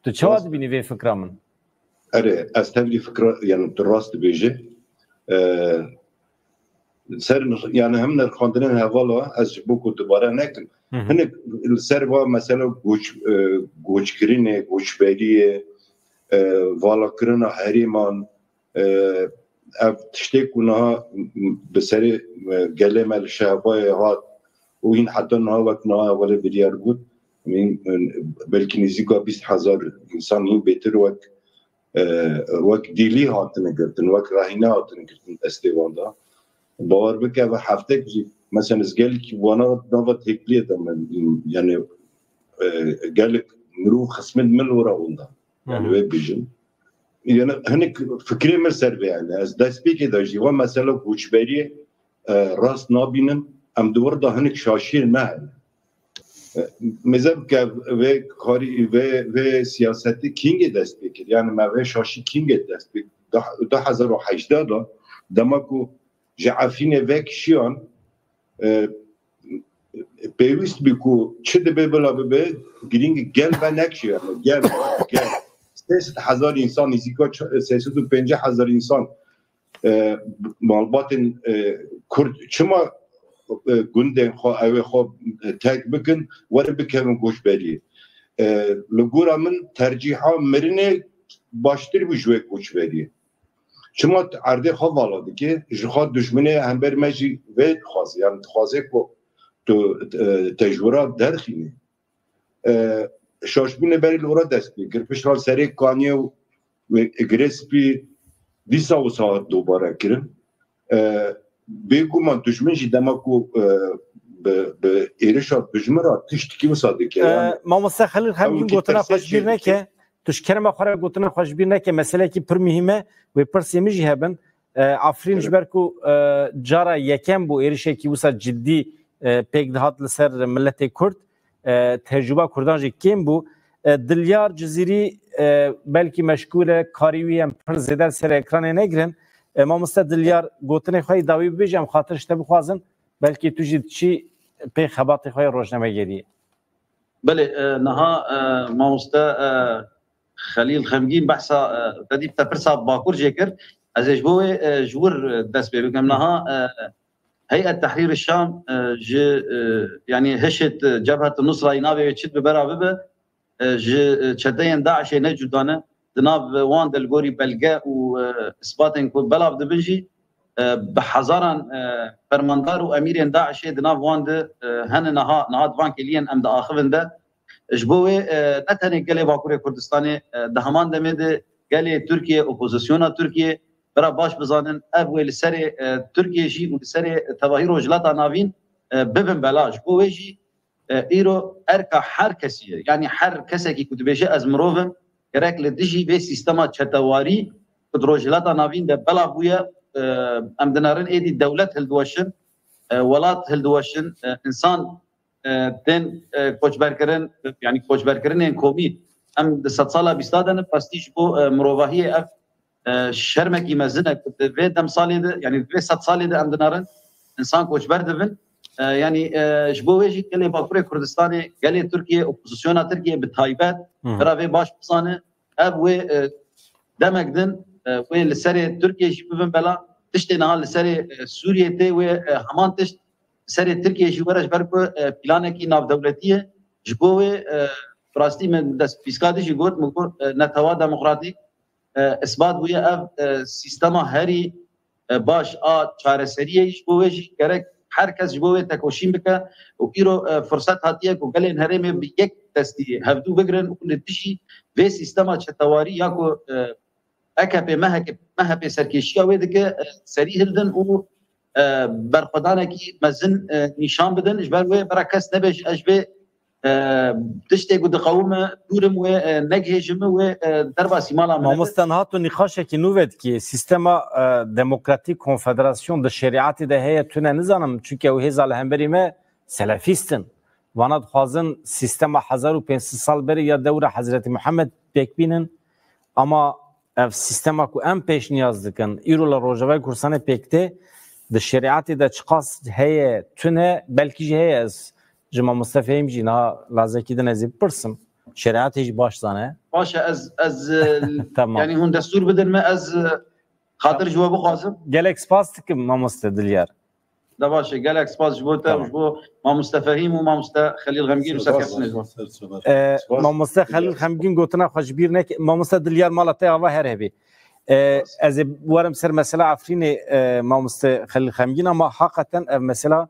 tu çawa Rast. dibînî vê fikra min? Erê, ez tevlî fikra, yani tu rast dibêjî. Ee, ser nirx-, yani hem nirxandinên hevala ez ji bo ku dubare nekim. Hı hı. Hinek li ser va mesela goç, e, goçkirinê, goçberiyê, e, valakirina herêman, e, ev tiştê ku niha bi serê, e, gelê me li şehbayê hat û hîn heta niha wek niha hevalê biryar got, hîn, e, belkî nêzîka bîst hezar însan hîn bêtir wek, e, wek dîlî hatine girtin, wek rehîne hatine girtin destê wan de. Bawer bike, ev heftek jî, mesela, ez gelekî wana nava têkiliyê de me, yani, e, gelek mirov xismên min ora onda. Yani, Hı hı. wê bijim. Yani, hinek fikrê min ser vê, yani, ez destpêkê de jî, wa mesela koçberiyê, e, rast nabînim, em di wir de hinek şaşiyê ne hene. E, mêze bike vê karî, vê, vê siyasetê kîngê dest pê kir? Yani, me vê şaşî kîngê dest pê kir? Du, du hezar û hejdeh de, dema ku ji Efrînê vekişiyan, e, pêwîst bî ku çi dibe bila bibe, girîng gel venekişiyan, gel, gel. Sê sed hezar însan, nêzîka sê sed û pêncî hezar însan, e, malbatên, e, Kurd çima, e, gundên xwe, ewê xwe, e, terk bikin, werin bikevin koçberiyê? E, li gora min tercîha mirinê baştir bû ji wê koçberiyê. Çima tu erdê xwe vala dike, ji xwe dijminê hember me jî vê dixwaze, yani dixwaze ku tu, e, tecwira derxînî. E, şaşbûnê berê li ora dest pê kir. Piştre serê Kaniyê û, û Girê Spî dîsa wisa hat dobare kirin. E, bêguman dijmin jî dema ku, e, bi, bi êrişa dijmin re tiştekî wisa dike. E, Yani, Mamoste Xelîl, ew Xemgîn, gotina xwe ji bîr neke. Tu ji kerema xwe re gotina xwe ji bîr neke. Meselekî pir muhîm e. Wê pirsê min jî hebin. E, Efrîn, Evet. ji ber ku, e, cara yekem bû êrişekî wisa cidî, e, pêk dihat li ser miletê Kurd. E, tecrûba Kurdan jî kêm bû. E, Dilyar Cizîrî, e, belkî meşgûl e, karî wî em pir zêde li ser ekranê negirin. E, mamoste Dilyar, gotinê xwe yê dawî bibêje, em xatir ji te bixwazin. Belkî tu jî diçî pê xebatê xwe yê rojnamegeriyê. Belê, e, niha, e, mamoste, e, Xelîl Xemgîn behsa, e, te dî te pirsa Bakur jê kir. Ez ê ji bo wê, e, ji wir, e, dest pê bikim. Niha, e, Heyet Tehrîr Şam, e, ji, e, yanî HŞD, e, Cebhet Nusra yî navê wê çi dibe bera bibe, e, ji, e, çeteyên DAIŞê ne cuda ne. Di nav wan de li gorî belge û, e, isbatên ku belav dibin jî, e, bi hezaran, e, fermandar û emîrên DAIŞê di nav wan de, e, hene niha, niha di van kêliyên em diaxivin de. Ji bo wê, e, ne tenê gelê Bakurê Kurdistanê, e, di heman demê de gelê Tirkiye, opozisyona Tirkiye, bira baş bizanin, ev wê li serê, e, Tirkiye jî û li serê tevahî Rojhilata Navîn, e, bibin bela. Ji bo wê jî, E, îro erka her kesî ye. Yanî her kesekî ku dibêje ez mirov im, gerek li dijî vê sîstema çetewarî ku di Rojhilata Navîn de belav bûye, e, em dinerin êdî dewlet hildiweşin, e, welat hildiweşin, e, însan, e, tên, e, koçberkirin, yanî koçberkirinên komî em di sedsala bîsta de ne, pastî ji bo, e, mirovahiyê ev e, şermekî mezin e ku di vê demsalê de, yanî di vê sedsalê de em dinerin, însan koçber dibin. E, yanî, e, ji bo wê jî gelê Bakurê Kurdistanê, gelê Tirkiye, opozisyona Tirkiye bi taybet, Hı hı. bira vê baş bizane, ev wê, e, demek din, e, wê li serê Tirkiye jî bibin bela, tiştê niha li serê, e, Sûriyê tê wê, e, heman tişt serê Tirkiye jî were, ji ber ku, e, planekî navdewletî ye. Ji bo wê, e, bi rastî min dest pîska de jî got, min got, e, netewa demokratîk, e, isbat bûye ev, e, sîstema herî, e, baş a çareseriyê. Ji bo wê jî gerek her kes ji bo wê tekoşîn bike û îro, e, firset hatiye ku gelên herêmê bi yek destî hevdû bigrin û li dijî vê sîstema çetewarî ya ku, e, A K P, M H P, M H P serkêşiya wê dike, e, serî hildin û, e, berxwedanekî mezin, e, nîşan bidin. Ji ber wê bira kes nebêje ez ji vê, e, tiştê ku diqewime dûr im, wê, e, negihêjime, wê, e, derbasî mala me nebe. Mamoste, niha tu nîqaşekî nû vedikî. Sîstema, e, demokratîk konfederasyon di şerîetê de heye, tune nizanim. Çunke ew hêza li hemberî me selefîst in. Vana dixwazin sîstema hezar û pênc sed sal berê ya dewra Hezretî Muhammed pêk bînin. Ama ev sîstema ku em pêşniyaz dikin, îro li Rojavayê Kurdistanê pêk tê, di şerîetê de çiqas heye, tune, belkî jî heye, ez ji Mamoste Fehîm jî niha lazekî din ez ê bipirsim. Şerîetê jî baş zane. Baş e, ez, ez, e, Tamam. yanî hûn destûr bidin me, ez, e, xatir ji we bixwazim. Gelek spas dikim Mamoste Dilyar. De baş e, gelek spas ji bo te û Tamam. ji bo Mamoste Fehîm û Mamoste Xelîl Xemgîn û Ser serkeftinê ji bo. Ser çavar. E, Spas. Mamoste Xelîl Xemgîn gotina xwe ji bîr neke. Mamoste Dilyar, mala te ava her hebî. E, Spas. ez ê werim ser mesela Efrînê, e, Mamoste Xelîl Xemgîn, ama haqiqeten ev mesela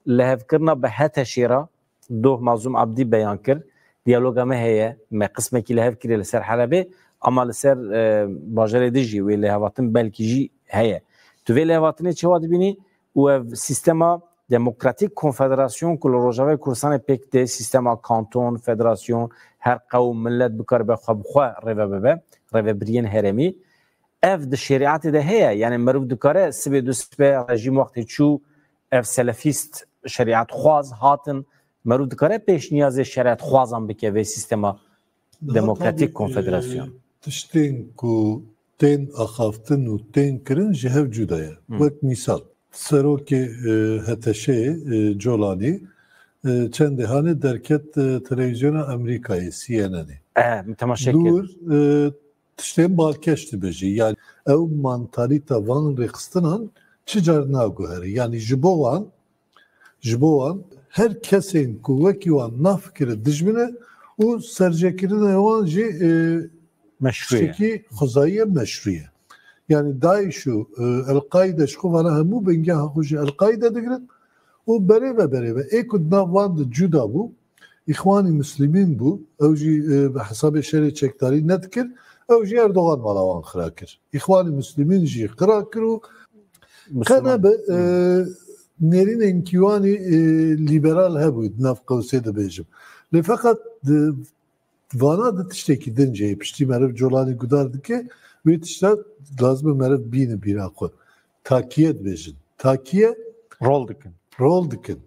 lihevkirina bi HTŞ'ê re doh Mazlûm Abdî beyan kir. Diyaloga me heye, me qismekî li hev kiriye li ser Helebê, ama li ser, e, bajarê din jî wê lêhatin belkî jî heye. Tu vê lêhatinê çawa dibînî û ev sîstema demokratîk konfederasyon ku li Rojavayê Kurdistanê pêk tê, sîstema kanton, federasyon, her qewm, milet bikaribe xwe bi xwe rêve bibe, rêvebiriyên herêmî, ev di şerîetê de heye. Yanî meriv dikare sibê du sibe rejîm wextê çû, ev selefîst şerîetxwaz hatin, meriv dikare pêşniyazê şerîetxwazan bike vê sîstema Daha demokratîk tabii, konfederasyon. e, tiştên ku tên axaftin û tên kirin ji hev cuda ye. Hı. Wek mîsal, serokê, e, HTŞ'ê, e, Colanî, e, çendê hanê derket, e, televîzyona Amerîkayê, C N N'ê. E, min temaşe kir. Li wir, e, tiştên balkêş dibêje. Yanî ew mantalîta van rêxistinan çi car naguhere. Yanî ji bo wan, ji bo wan her kesên ku wekî wan nafikire dijmin e û serjêkirina wan jî, e, Meşrû ye. tiştekî xwezayî ye, meşrû ye. Yanî DAIŞ û, e, El-Qaîde ji xwe vana hemû bingeha xwe ji El-Qaîde digirin û berê ve berê ve ê ku di nav wan de cuda bû, Îxwanî Muslimîn bû, ew jî, e, bi hesabê şerê çekdarî nedikir, ew jî Erdogan mala wan xira kir. Îxwanî Muslimîn jî xira kir û Musulman. qene bi, e, Hmm. nêrînên kîwanî, e, lîberal hebû, di nav qewsê dibêjim. Lê feqet di vana di tiştekî din jî heye, piştî meriv Colanî guhdar dike, wê tişta lazim e meriv bîne bîra xwe. Takiye dibêjin. Takiye Rol dikin. rol dikin.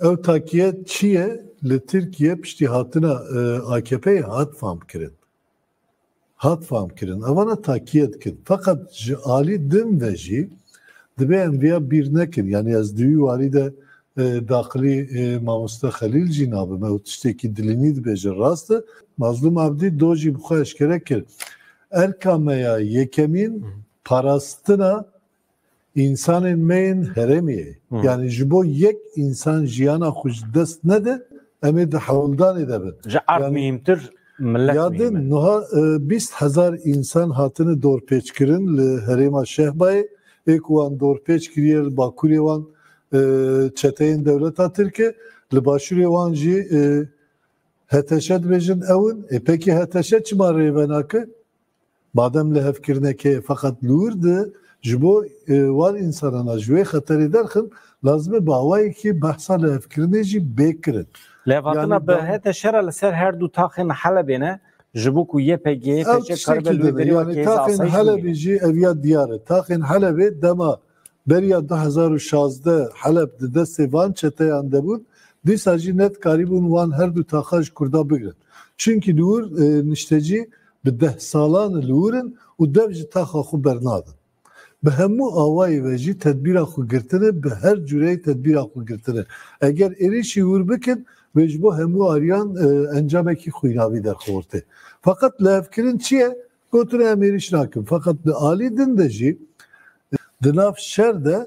Ew takiye çi ye? Li Tirkiye piştî hatina, e, A K P'ê hat famkirin. Hat famkirin. Evana takiye dikin. Feqet ji alî din ve jî dibe em viya bîr nekin. Yanî ez di wî warî de, e, daxilî, e, mamoste Xelîl jî nabim. Ew tiştekî dilînî dibêje, rast e. Mazlûm Abdî do jî bi xwe eşkere kir. Erka me ya yekemîn Hı. parastina însanên me yên herêmê ye. Hı. Yanî ji bo yek însan jiyana xwe ji dest nede, em ê di hewldanê de bin. Ji erd Yanî mühimtir, millet ya mühim din e. Niha, e, bîst hezar însan hatine dorpêçkirin li herêma Şehbayê. Ê ku wan dorpêç kiriye li bakurê wan, e, çeteyên dewleta Tirk e, li başûrê wan jî, e, H T Ş dibêjin ew in. Ê pekî H T Ş çima rêve nake? Madem lihevkirinekê feqet li wir di Ji bo e, wan însanana ji wê xeterê derxin, lazim e bi awayekî behsa lihevkirinê jî bê kirin. Levhatina Yani bi da- hete şera li ser her du taxên Helebê ne, ji bo ku Y P G, Ew Y P G karibe tiştekî li wê din e. derê Yani weke taxên asayîş Helebê bimîne. Jî ev ya diyar e. Taxên Helebê dema beriya du hezar û şazdeh Heleb di destê van çeteyan de bûn, dîsa jî nedikarîbûn wan her du taxa ji Kurda bigirin. Çimkî li wir e, niştecî bi deh salan li wir in û dev ji taxa xwe bernadin. Bi hemû awayî ve jî tedbîra xwe girtine, bi her cureyî tedbîra xwe girtine. Eger êrîşî wir bikin, wê ji bo hemû ariyan e, encamekî xwînavî derxortê. Feqet lihevkirin çi ye? Gotine em êrîş nakin. Feqet di alî din de jî, di nav şer de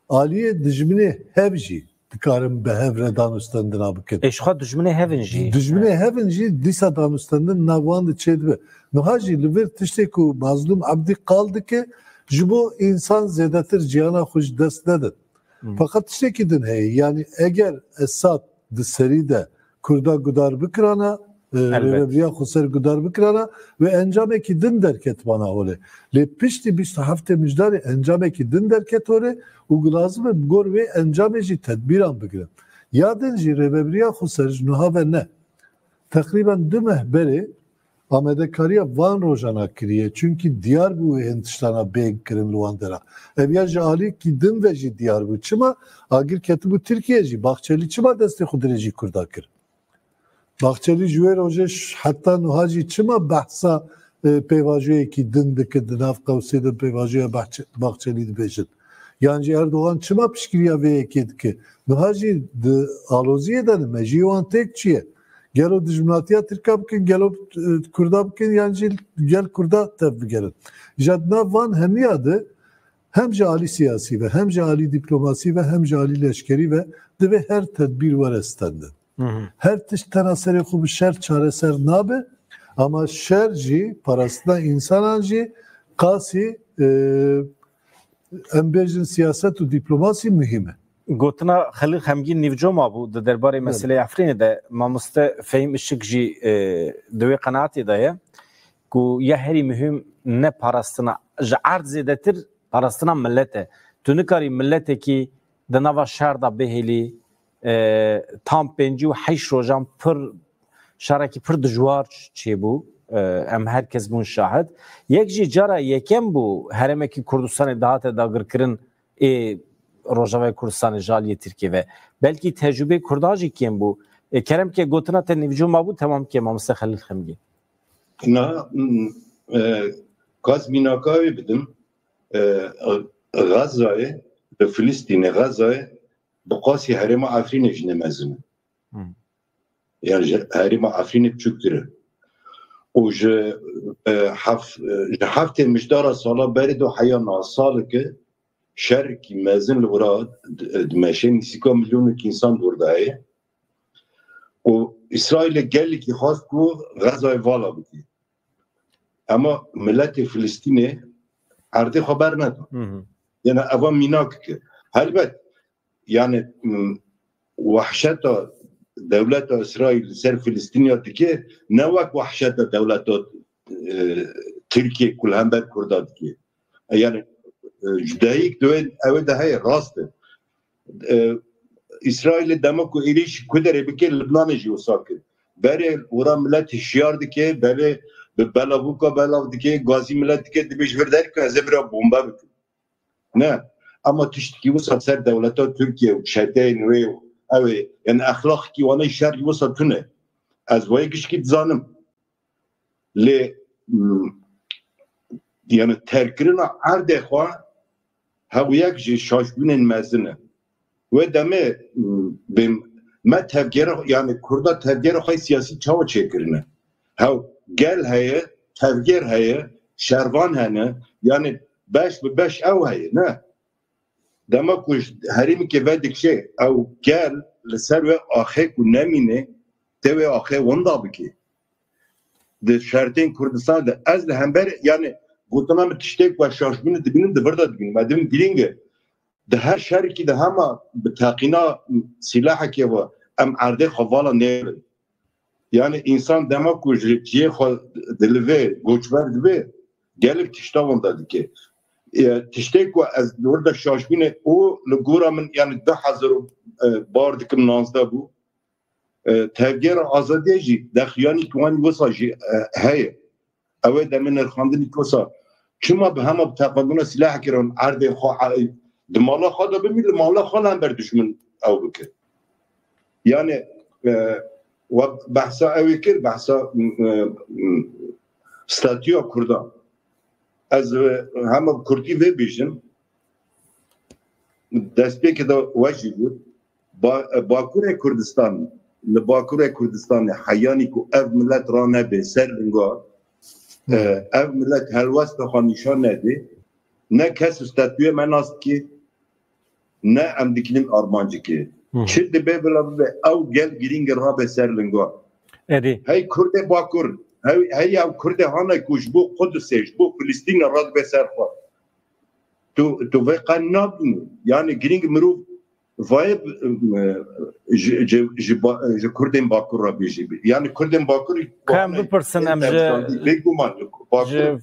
aliyê dijminê hev jî dikarin bi hev re danûstendina bikin. Ê, ji xwe dijminê hev in jî. Dijminê hev in jî dîsa danûstendin nav wan de çêdibe. Niha jî li vir tiştê ku Mazlûm Ebdî qal dike, ji bo însan zêdetir ciyana xwe ji dest nedin. Hmm. Feqet tiştekî din heye. Yani eger Esad di serî de Kurda gudar bikirana, e, Elbet. rêvebiriya xweser gudar bikirana ve encamekî din derketibana holê. Lê piştî bîst û heftê Mijdarê encamekî din derket holê û lazim e bi gor wê encamê jî tedbîran bigirin. Ya din jî rêvebiriya xweser ji niha ve ne. Teqrîben du meh berê amadekariya van rojana kiriye, çimkî diyar bû wê hin tiştana bê kirin li wan dera. Ev ya ji alîkî din ve jî diyar bû. Çima agir ketibû Tirkiye jî? Bahçelî çima destê xwe dirêjî Kurda kir? Bahçelî ji wê rojê ş-, heta niha jî çima behsa, e, pêvajoyekî din dike, di nav qewsê de pêvajoya Bahçe-, Bahçelî dibêjin? Yan jî Erdogan çima piştgiriya vê yekê dike? Niha jî di aloziyê de ne, mejiyê wan têk çi ye? Gelo dijminatiya Tirka bikin, gelo, e, Kurda bikin, yan jî gel Kurda tev bigerin? Îja di nav van hemiya de hem ji alî siyasî ve, hem ji alî dîplomasî ve, hem ji alî leşkerî ve divê her tedbîr were stendin. Hı hı. Her tişt tena serê xwe bi şer çareser nabe, ama şer jî, parastina însanan jî qasî, e, em bêjin siyaset û dîplomasî muhîm e. Gotina Xelîl Xemgîn nîvco mabû di derbarê Belê. meseleyê Efrînê de, mamoste Fehîm Işik jî, e, di wê qenaetê de ye ku ya herî muhîm ne parastina, ji erd zêdetir parastina milet e. Tu nikarî miletekî di nava şer de bihêlî, e, tam pêncî û heşt rojan pir, şerekî pir dijwar çêbû. E, em her kes bûn şahid. Yek jî cara yekem bû herêmekî Kurdistanê dihate dagirkirin ê Rojavayê Kurdistanê ji aliyê Tirkiyê ve. Belkî tecrûbeyê Kurdan jî kêm bû. E, kerem ke gotina te nîvco mabû, temam ke mamoste Xelîl Xemgîn. Na, mm, e, ka ez mînaka wê bidim, e, Xezayê, li Filistînê, Xezayê bi qasî herêma Efrînê jî ne mezin e. Hmm. Yani ji herêma Efrînê biçûktir e. Û ji, e, hef-, e, ji heftê mijdara sala berê do heya niha saleke şerekî mezin li wira di, dimeşe, nîsîka milyonek însan di wir de heye. Û Îsraîlê gelekî xwest ku Xezayê vala bike. Ema miletê Filistînê erdê xwe berneda. Hı hı. Yani eva mînak ki. Helbet, yani, m, wehşeta dewleta Îsraîl li ser Filistîniya dike, ne wek wehşeta dewleta, e, Tirkiye ku li hember Kurda dike. Yani, e, cudayîk di wê, ew ê de heye, rast e. E, Îsraîlê dema ku êrîş ku derê bike, Libnanê jî wisa kir. Berê wira milet hişyar dike, berê bi belavûka belav dike, gazî milet dike, dibê ji vir derkevin, ez ê vira bombe bikim. Ne. Ama tiştekî wisa ser dewleta Tirkiye û çeteyên wê û ew ê, yani exlaqekî wana şer wisa tune. Ez vayê gişkî dizanim. Lê, mm, yani terkkirina erdê xwe hew yek ji şaşbûnên mezin e. Wê demê, mm, bê me tevgera, yani Kurda tevgera xwe siyasî çawa çêkirine? Hew gel heye, tevger heye, şervan hene, yani beş bi beş ew heye, ne? Dema ku ji herêmekê vedikişe, ew gel li ser wê axê ku nemîne, tê wê axê winda bike. Di şertên Kurdistan de, ez li hember, yani, gotina min tiştê ku ez şaşbûne dibînim, di vir de dibînim. Ez dibînim girîng e. Di her şerekî de hema bi teqîna sîlehekê ve em erdê xwe vala nêrin. Yani, însan dema ku ji cihê xwe dilivê, goçber dibe, gelek tişta winda dike. E, tiştê ku ez li wir de şaş bûne û li gora min, yani du hezar û, e, bar dikim, nozde bû. E, tevgera azadiyê jî dexuyanî ki wanî wisa jî, e, heye. Ew ê demê nirxandinî ki wisa. Çima bi hema bi teqebûna sîlahekî re erdê xwe, e, di mala xwe de bimî, li mala xwe li hember dijmin ew bike. Yani, e, we behsa ew ê kir, behsa, e, e, statûya Kurdan. Ez, e, hema bi kurtî vê bêjim, destpêkê de we jî got, Ba-, Bakurê Kurdistan, li Bakurê Kurdistanê heyanî ku ev milet ranebe ser linga, Hmm. e, ev milet helwesta xwe nîşan nede, ne kes statûyê me nas dike, ne em dikinin armancikê. Hmm. Çi dibe bila bibe, ew gel girîng rabe ser linga. Erê. Hey Kurdê Bakur, hey, hey ew Kurdê hane ku ji bo Qudusê, ji bo Filistînê radibe ser xwe. Tu, tu vê qe nabînî. Yani girîng mirov vayê, e, ji, ji, ji, ba- ji Kurdên Bakur re bêjî. Yani Kurdên Bakur Ka em bipirsin, em ji, bêguman Bakur ji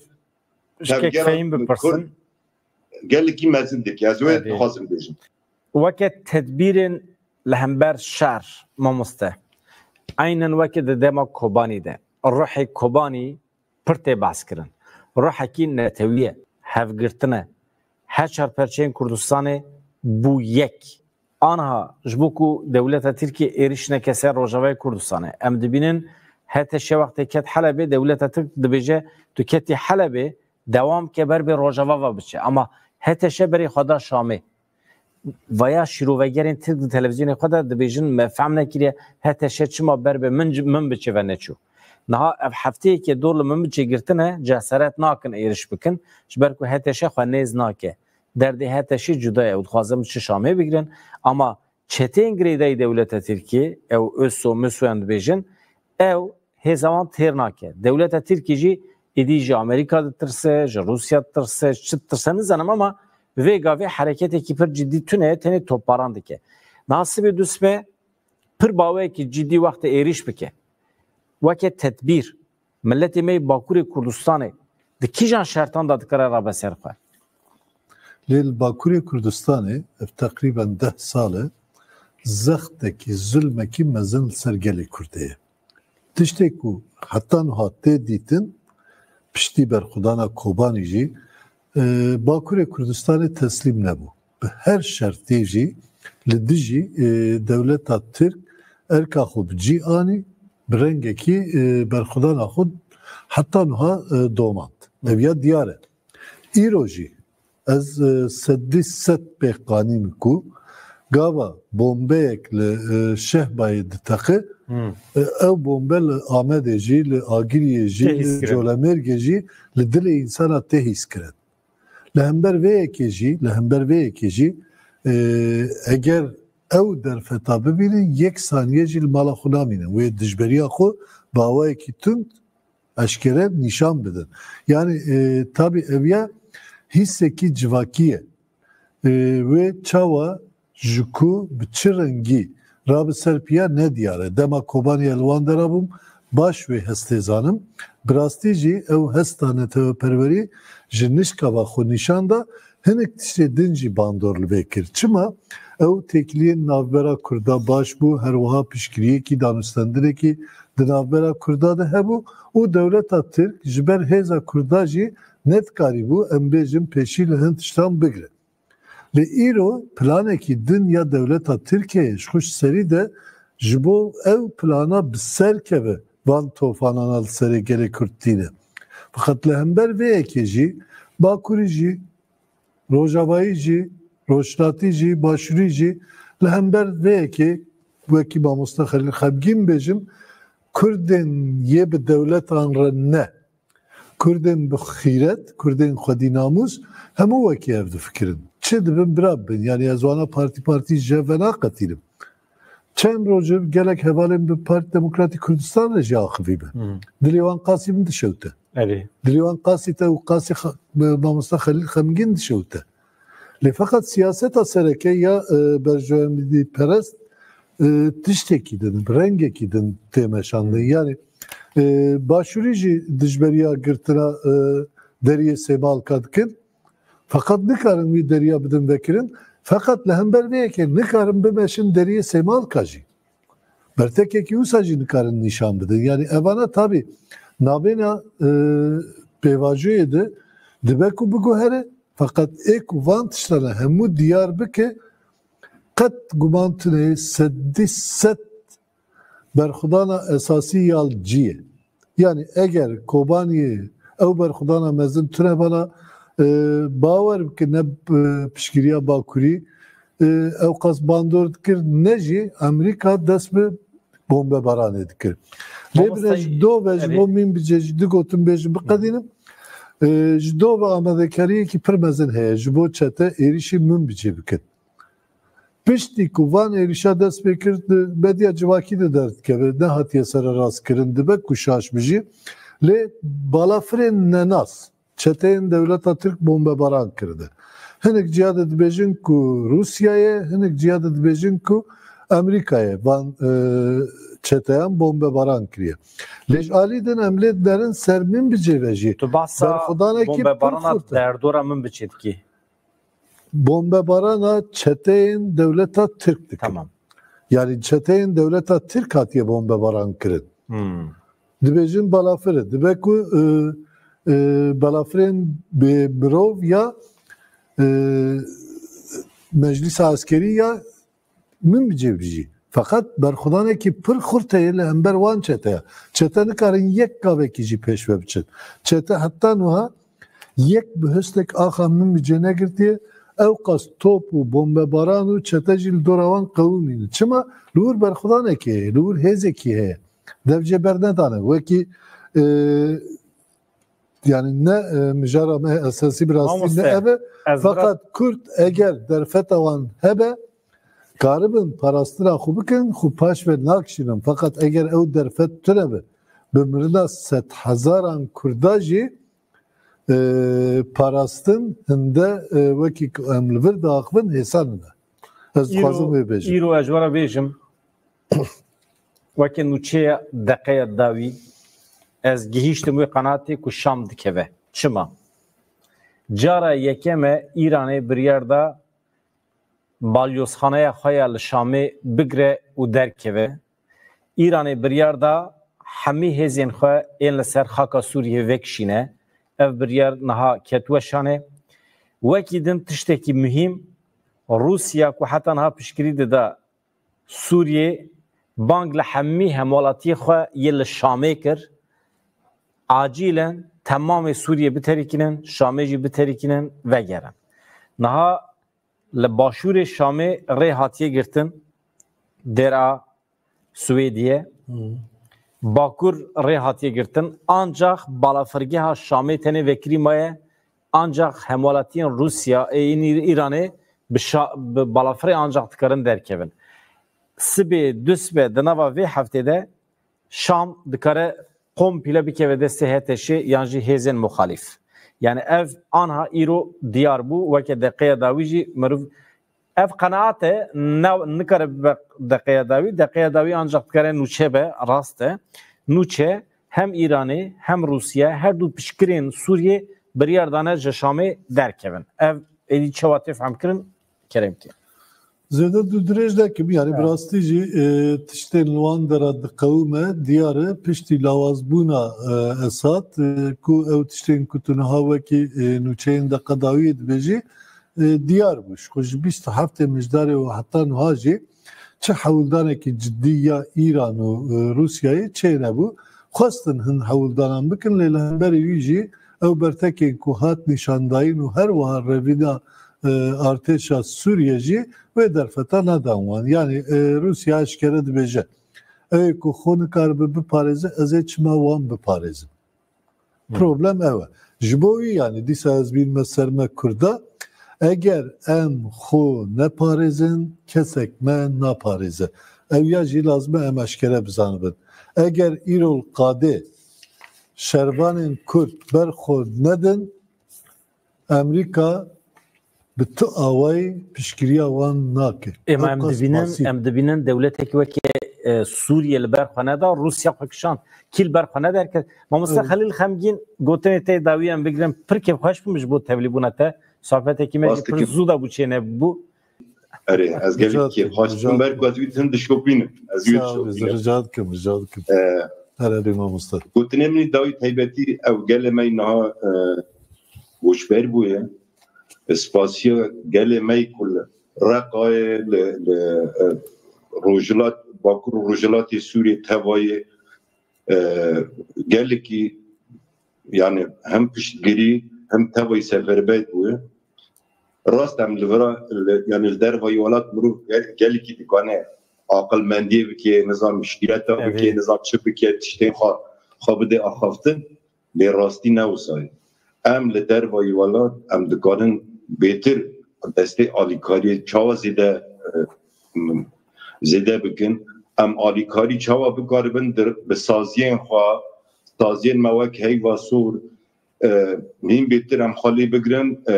şikek tevgera fehîm Kurd bipirsin. Gelekî mezin dike. Ez wê Erê. dixwazim bêjim. Weke tedbîrên li hember şer, mamoste. Eynen weke di dema Kobanî de. Ruhê Kobanî pir tê behs kirin. Ruhekî netewî ye, hevgirtin e. Her çar perçeyên Kurdistanê bû yek. Aniha ji bo ku dewleta Tirkiyê êrîş neke ser Rojavayê Kurdistanê, em dibînin H T Ş wextê ket Helebê, dewleta Tirk dibêje, tu ketî Helebê, dewam ke ber bê Rojava ve biçe. Ama H T Ş berê xwe da Şamê. Vaya şîrovegerên Tirk di televîzyonê xwe de dibêjin, me fehm nekiriye H T Ş çima ber bi min, min biçe ve neçû. Niha ev hefteyekê dor li min biçe girtine, cesaret nakin êriş bikin, ji ber ku H T Ş xwe nêz nake. Derdê H T Ş cuda ye û dixwazin biçin Şamê bigirin, ama çeteyên girêdayî dewleta Tirkiyê, ew ÖSO, MISO yan dibêjin, ew hêza wan têr nake. Dewleta Tirkî jî êdî ji Amerîka ditirse, ji Rûsya ditirse, çi ditirse nizanim, ama vê gavê hereketekî pir cidî tune ye, tenê topbaran dike. Niha sibê dusme pir baweyekî cidî wextê êrîş bike. Weke tedbîr, miletê me yê Bakurê Kurdistanê di kîjan şertan de dikare rabe ser xwe? Lê li Bakurê Kurdistanê ev teqrîben deh sal e zextekî, zulmekî mezin li ser gelê Kurd heye. Tiştê ku heta niha tê dîtin, piştî berxwedana Kobanî jî, e, Bakurê Kurdistanê teslîm nebû. Bi her şertê jî li dijî, e, dewleta Tirk erka xwe bi cî anî, bi rengekî, e, berxwedana xwe heta niha, e, domand. Ev ya diyar e. Îro jî ez, e, sedî sed pê qanî me ku gava bombeyek li, e, Şehbayê diteqe, Hmm. e, ew bombe li Amedê jî, li Agiriyê jî, Tê li hîskirin. Colemêrgê jî li dilê însana tê hîskirin. Li hember vê yekê jî, li hember vê yekê jî, e, eger ew derfeta bibînin, yek saniye jî li mala xwe namînin. Wê dijberiya xwe bi awayekî tund eşkere nîşan bidin. Yani, e, tabî ev ya hîsekî civakî ye. E, wê çawa ji ku bi çi rengî rabe ser piya ne diyar e. Dema Kobanî ez li wan dera bûm, baş wê hestê zanim. Bi rastî jî ew hesta neteweperwerî ji nişka va xwe nîşan da, hinek tiştê din jî bandor li vê kir. Çima? Ew têkiliyên navbera Kurda baş bû, her wiha piştgiriyekî, danûstendinekî di navbera Kurda de hebû û dewleta Tirk ji ber hêza Kurda jî nedikarîbû, em bêjin, pêşî li hin tiştan bigire. Lê îro planekî din ya dewleta Tirkiyeyê ji xwe ji serî de ji bo ew plana bi ser keve van tofanana li serê gelê Kurd tîne. Feqet li hember vê yekê jî Bakurî jî, Rojavayî jî, Rojhilatî jî, Başûrî jî li hember vê yekê, wekî mamoste Xelîl Xemgîn bêjim, Kurdên yê bi dewletan re ne. Kurdên bi xîret, Kurdên xwedî namûs, hemû wekî ev difikirin. Çi dibin bira bibin. Yani ez wana partî partî ji hev venaqetînim. Çend roj in gelek hevalên bi Partî Demokratîk Kurdistan re jî axivî bin. Hmm. Dilê wan qasî min dişewte. Erê. Dilê wan qasî te û qasî Xa-, Mamosta Xelîl Xemgîn dişewte. Lê feqet siyaseta sereke ya, e, berjewendîperest, e, tiştekî din, bi rengekî din tê meşandin. Hmm. Yani, e, Başûrî jî dijberiya girtina, e, deriyê Sêmalka dikin. Feqet nikarin wî deriya bidin vekirin. Feqet li hember vê yekê nikarin bimeşin deriyê Sêmalka jî. Bertekekî wisa jî nikarin nîşan bidin. Yanî evana tabî navêna, e, pêvajoyê de dibe ku biguhere, feqet ê ku van tiştana hemû diyar bike, qet guman tune, sedî sed berxwedana esasî ya li cî ye. Yanî eger Kobaniyê ew berxwedana mezin tune bana, e, bawer bike ne, e, piştgiriya Bakurî, e, ew qas bandor dikir, ne jî Amerîka dest bi bombebaranê dikir. Lê Mamoste, bine ji do ve, ji bo Mînbicê jî du gotin bêjim biqedînim. E, ji do ve amadekariyekî pir mezin heye ji bo çete êrîşî Mînbicê bikin. Piştî ku van êrîşa dest pê kir, di medya civakî de derdikeve, nehatiye sererastkirin, dibe ku şaş bijî. Lê balafirên nenas çeteyên dewleta Tirk bombebaran kirine. Hinek ciya de dibêjin ku Rûsya ye, hinek ciya de dibêjin ku Amerîka ye van, e, çeteyan bombebaran kiriye. Lê ji alî din em lê dinerin ser Mînbicê ve jî. Tu bahsa berxwedanekî pir bombebarana xurt e. Derdora Mînbicê dikî. Bombebarana çeteyên dewleta Tirk dikin. Tamam. Yanî çeteyên dewleta Tirk hatiye bombebaran kirin. Hmm. Dibêjin balafir e. Dibe ku, e, e, balafirên bi mirov ya, e, meclîsa eskerî ya Mînbicê bijî. Feqet berxwedanekî pir xurt heye li hember wan çeteya. Çete nikarin yek gavekî jî pêş ve biçin. Çete heta niha yek bihustek axa Mînbicê negirtiye, ew qas top û bombebaran û çete jî li dora wan qewimîne. Çima? Li wir berxwedanekê heye, li wir hêzekî heye. Dev jê bernedane. Wekî, e, yanî ne, e, mijara me esasî bi rastî Mamoste, ne ev e. Feqet Kurd eger derfeta wan hebe, karibin parastina xwe bikin, xwe paş ve nakişînin. Feqet eger ew derfet tune be, bi mirina sedhezaran Kurda jî, e, parastin hinde, e, wekî ku em li vir diaxivin hêsan e. Ez dixwazim wê bêjim. Îro ez we re bêjim, weke nûçeya deqeya dawî, ez gihîştim wê qenatê ku Şam dikeve. Çima? Cara yekem e Îranê biryar da balyozxaneya xwe ya li Şamê bigre û derkeve. Îranê biryar da hemî hêzên xwe ên li ser xaka Sûriyê vekişîne. Ev biryar niha ket weşanê. Wekî din tiştekî muhîm, Rûsya ku heta niha piştgirî dida Sûriyê, bang li hemî hemwelatiyê xwe yê li Şamê kir, acîlen temamê Sûriyê biterîkînin, Şamê jî biterîkînin, vegerin. Niha li başûrê Şamê rê hatiye girtin, dêra Swêdiyê. Hmm. Bakur rê hatiye girtin. Ancax balafirgeha Şamê tenê vekirî maye. Ancax hemwelatiyên Rûsya, ê, yên Î-, Îranê bi şa-, bi balafirê ancax dikarin derkevin. Sibê, dusbe, di nava vê heftê de Şam dikare komple bikeve destê H T Şê yan jî hêzên muxalîf. Yani ev anha îro diyar bû, weke deqeya dawî jî meriv ev qenaat e, ne, nikare bibe deqeya dawî. Deqeya dawî ancax dikare nûçe be, rast e. Nûçe hem Îranê hem Rûsya, her du piştgirên Sûriyê biryar dane ji Şamê derkevin. Ev êdî çawa tê fehmkirin? Kerem ke. Zêde du dirêj nekim, yani bi rastî jî, e, tiştên li wan dera diqewime, diyar e, piştî lawazbûna, e, Esad, e, ku ew tiştên ku tu niha wekî, e, nûçeyên deqa dawiyê dibêjî, e, diyar bû. Ji xwe ji bîst û heftê Mijdarê û heta niha jî çi hewldanekî cidî ya Îran û, e, Rûsyayê çênebû. Xwestin hin hewldanan bikin, lê li hemberî wî jî ew bertekên ku hat nîşandayîn û her wiha revîna, e, artêşa Sûriye jî wê derfeta nedan wan. Yanî, e, Rûsya eşkere dibêje, ew ê ku xwe nikaribe biparêze, ez ê çima wan biparêzim? Hmm. Problem ew e. Ji bo wî, yanî dîsa ez bînime ser me Kurda, eger em xwe neparêzin, kesek me naparêze. Ew ya jî lazim e em eşkere bizanibin. Eger îro li qadê şervanên Kurd ber xwe nedin, Amerîka bi tu awayî piştgiriya wan nake. Ema Ew em qas dibînin, basît. Em dibînin dewletek weke, e, Sûriye li ber xwe neda, Rûsya xwe kişand, kî li ber xwe nederket. Mamoste Evet. Xelîl Xemgîn, gotinê te dawî em bigrin, pir kêfxweş bûm ji bo tevlîbûna te. Sohbetekî me jî pir zû de bû çênebû. Erê, ez gelek kêfxweş bûm, ber ku ez wî din dişopînim. Ez wî dişopînim. Rica dikim, rica dikim. Her hebî mamoste. Gotinê min dawî taybetî ew gelê me niha, e, goçber bûye. Spasiya gelê me ku li Reqayê, li, li, e, Rojhilat, Bakur û Rojhilatê Sûriyê tevayê, e, gelekî, yani hem piştgirî hem tevayî seferber bûye. Rast em li vira, li, yani li dervayî welat mirov gel-, gelekî dikane aqilmendiyê bike, nizam şîreta bike, nizam çi bike, tiştên xwe, xwe bide axaftin. Lê rastî ne wisa ye. Em li dervayî welat em dikarin bêtir destê alîkariyê çawa zêde, e, zêde bikin? Em alîkarî çawa bikaribin dir-, bi saziyên xwe, saziyên me wek Heyva Sor, e, hîn bêtir em xwe lê bigirin, e,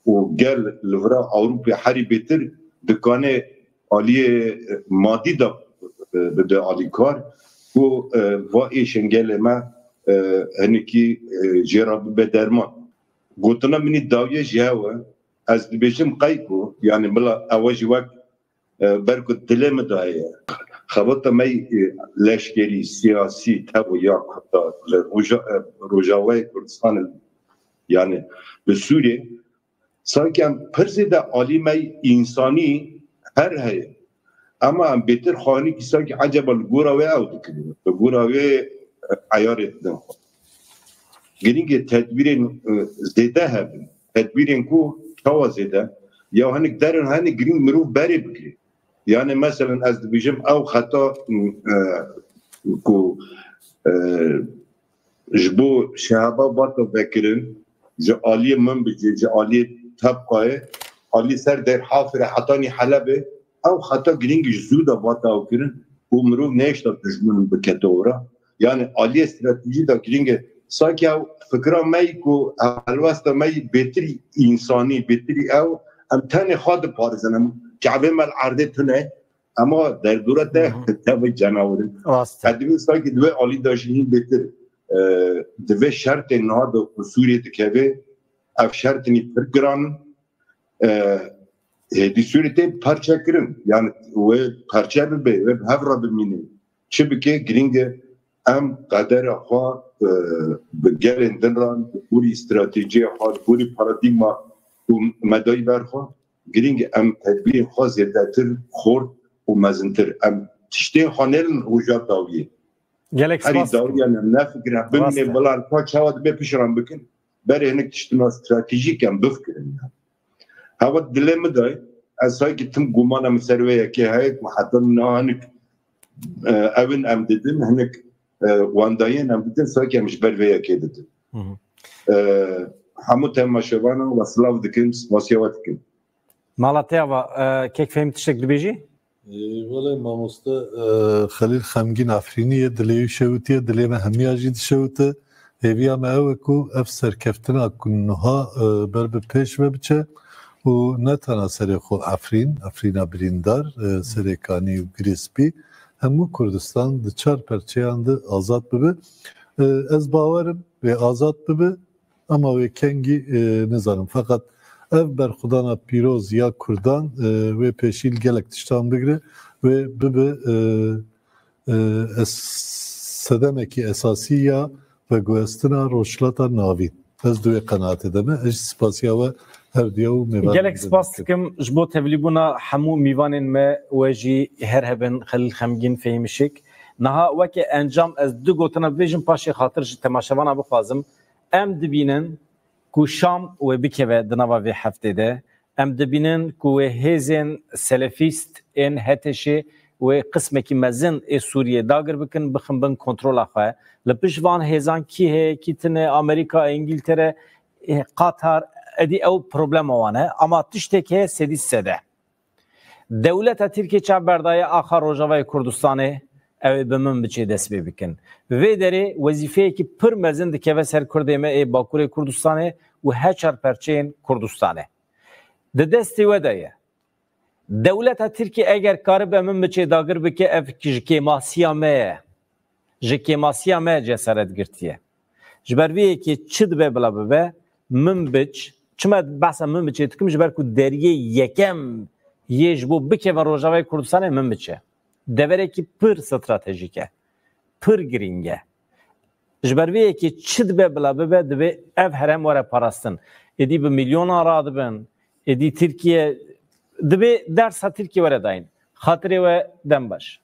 û gel li vira Ewropê herî bêtir dikane aliyê madî de, e, bide alîkar, ku, e, va êşên gelê me, e, hinekî, e, jê re bibe derman. Gotina min î dawiye jî hew e. Ez dibêjim qey ku, yani bila ew jî wek, e, ber ku dilê min de heye. Xebata me, e, leşkerî, siyasî, tev ya Kurda, li Roja-, e, Rojavayê Kurdistanê, yani li Sûriyê, Sankî em pir zêde alî me însanî her heye. Ema em bêtir xwe hinekî sankî eceba li gora wê ew dikirin. Li gora wê, e, eyarê didin xwe. Girîng e tedbîrên, e, zêde hebin. Tedbîrên ku çawa zêde? Ya hinek derin hinek girîng mirov berê bigire. Yani meselen ez dibêjim ew xeta, e, ku, e, ji bo Şehaba Bata vekirin, ji aliyê Minbicê, ji aliyê Tebqayê, alî ser Dêr Hafirê hetanî Helebê, ew xeta girîng ji zû de bata ew kirin û mirov nehişta dijmin bikete ora. Yani aliyê stratejî de girîng e. Sakî ew fikra me yî ku helwesta me yî bêtirî însanî, bêtirî ew, em tenê xwe diparizin, em çavê me li erdê tune, Ema derdora te Hı hı. tevî cenawir in. Rast e. Edimî sanki di wê alî de jî hîn bêtir, e, di vê şertên niha de ku Sûriyê dikeve, ev şertên pir giran in. E, hêdî Sûriyê tê parçekirin. Yani wê parçe bibe, wê bi hev re bimîne. Çi bike, girîng e em qedera xwe, e, bi gelên din re, bi borî stratejiya xwe, bi borî paradîgma û medayî ber xwe, Girîng e em tedbîrên xwe zêdetir xort û mezintir. Em tiştên xwe nêrin roja dawiyê. Gelek Herî spas dikim. Dawiyan em nefikirin. Rast Bimîne e. Bila ka çawa dibe pişiran bikin. Berê hinek tiştina stratejîk em bifikirin. Yani. Hewa dilê min de, ez sanki tim gumana min ser wê yekê heye ku heta niha hinek, e, ew in em didin, hinek, e, wendayên em didin, sanki em ji ber vê yekê didin. Hı hı. E, hemû temaşevana we silav dikim, spasiya we dikim. Mala te ava, e, kek Fehîm tiştek dibêjî? Ê, welê mamoste, e, Xelîl xemgîn Efrînî ye, dilê wî şewitiye, dilê me hemiya jî dişewite. Hêviya me ew e ku ev serkeftina ku niha, e, ber bi pêş ve biçe û ne tena serê xwe Efrîn, Efrîna birîndar, e, Serê Kanî û Girê Spî, hemû Kurdistan di çar perçeyan de azad bibe. E, ez bawer im wê azad bibe, Ema wê kengî, e, nizanim. Feqet ev berxwedana pîroz ya Kurdan, e, wê pêşî li gelek tiştan bigire, wê bibe, e, e, es-, sedemekî esasî ya veguhestina Rojhilata Navîn. Ez di wê qenaatê de me. Ez jî spasiya we her diya û mêvanên Gelek din spas dikim. Dikim ji bo tevlîbûna hemû mîvanên me, we jî her hebin Xelîl Xemgîn Fehîm Işik. Niha weke encam ez du gotina bibêjim, paşê xatir ji temaşevana bixwazim. Em dibînin ku Şam wê bikeve di nava vê heftê de. Em dibînin ku wê hêzên selefîst ên HTŞ'ê wê qismekî mezin ê Sûriyê dagir bikin, bixin bin kontrola xwe. Li pişt van hêzan kî heye, kî tune, Amerîka, Îngîltere, eh, Qatar, edî ew problema wan e. Ama tiştek heye sedî sede. Dewleta Tirkiyê çav berdaye axa Rojavayê Kurdistanê, ew ê bi Minbiçê dest pê bikin. Vê derê wezîfeyekî pir mezin dikeve ser Kurdê me ê Bakurê Kurdistanê û her çar perçeyên Kurdistanê. Di destê we de ye. Dewleta Tirkiyê eger karibe Minbiçê dagir bike, ev ji kêmasiya me ye. Ji kêmasiya me cesaret girtiye. Ji ber vê yekê çi dibe bila bibe, Minbiç Çima behsa Minbiçê dikim? Ji ber ku deriyê yekem yê ji bo bikeve Rojavayê Kurdistanê Minbiç e. Deverekî pir stratejîk e, pir girîng e. Ji ber vê yekê çi dibe bila bibe, divê ev herêm were parastin. Êdî bi milyonan radibin, êdî Tirkiye, divê dersa Tirkiye were dayîn. Xatirê we dem baş.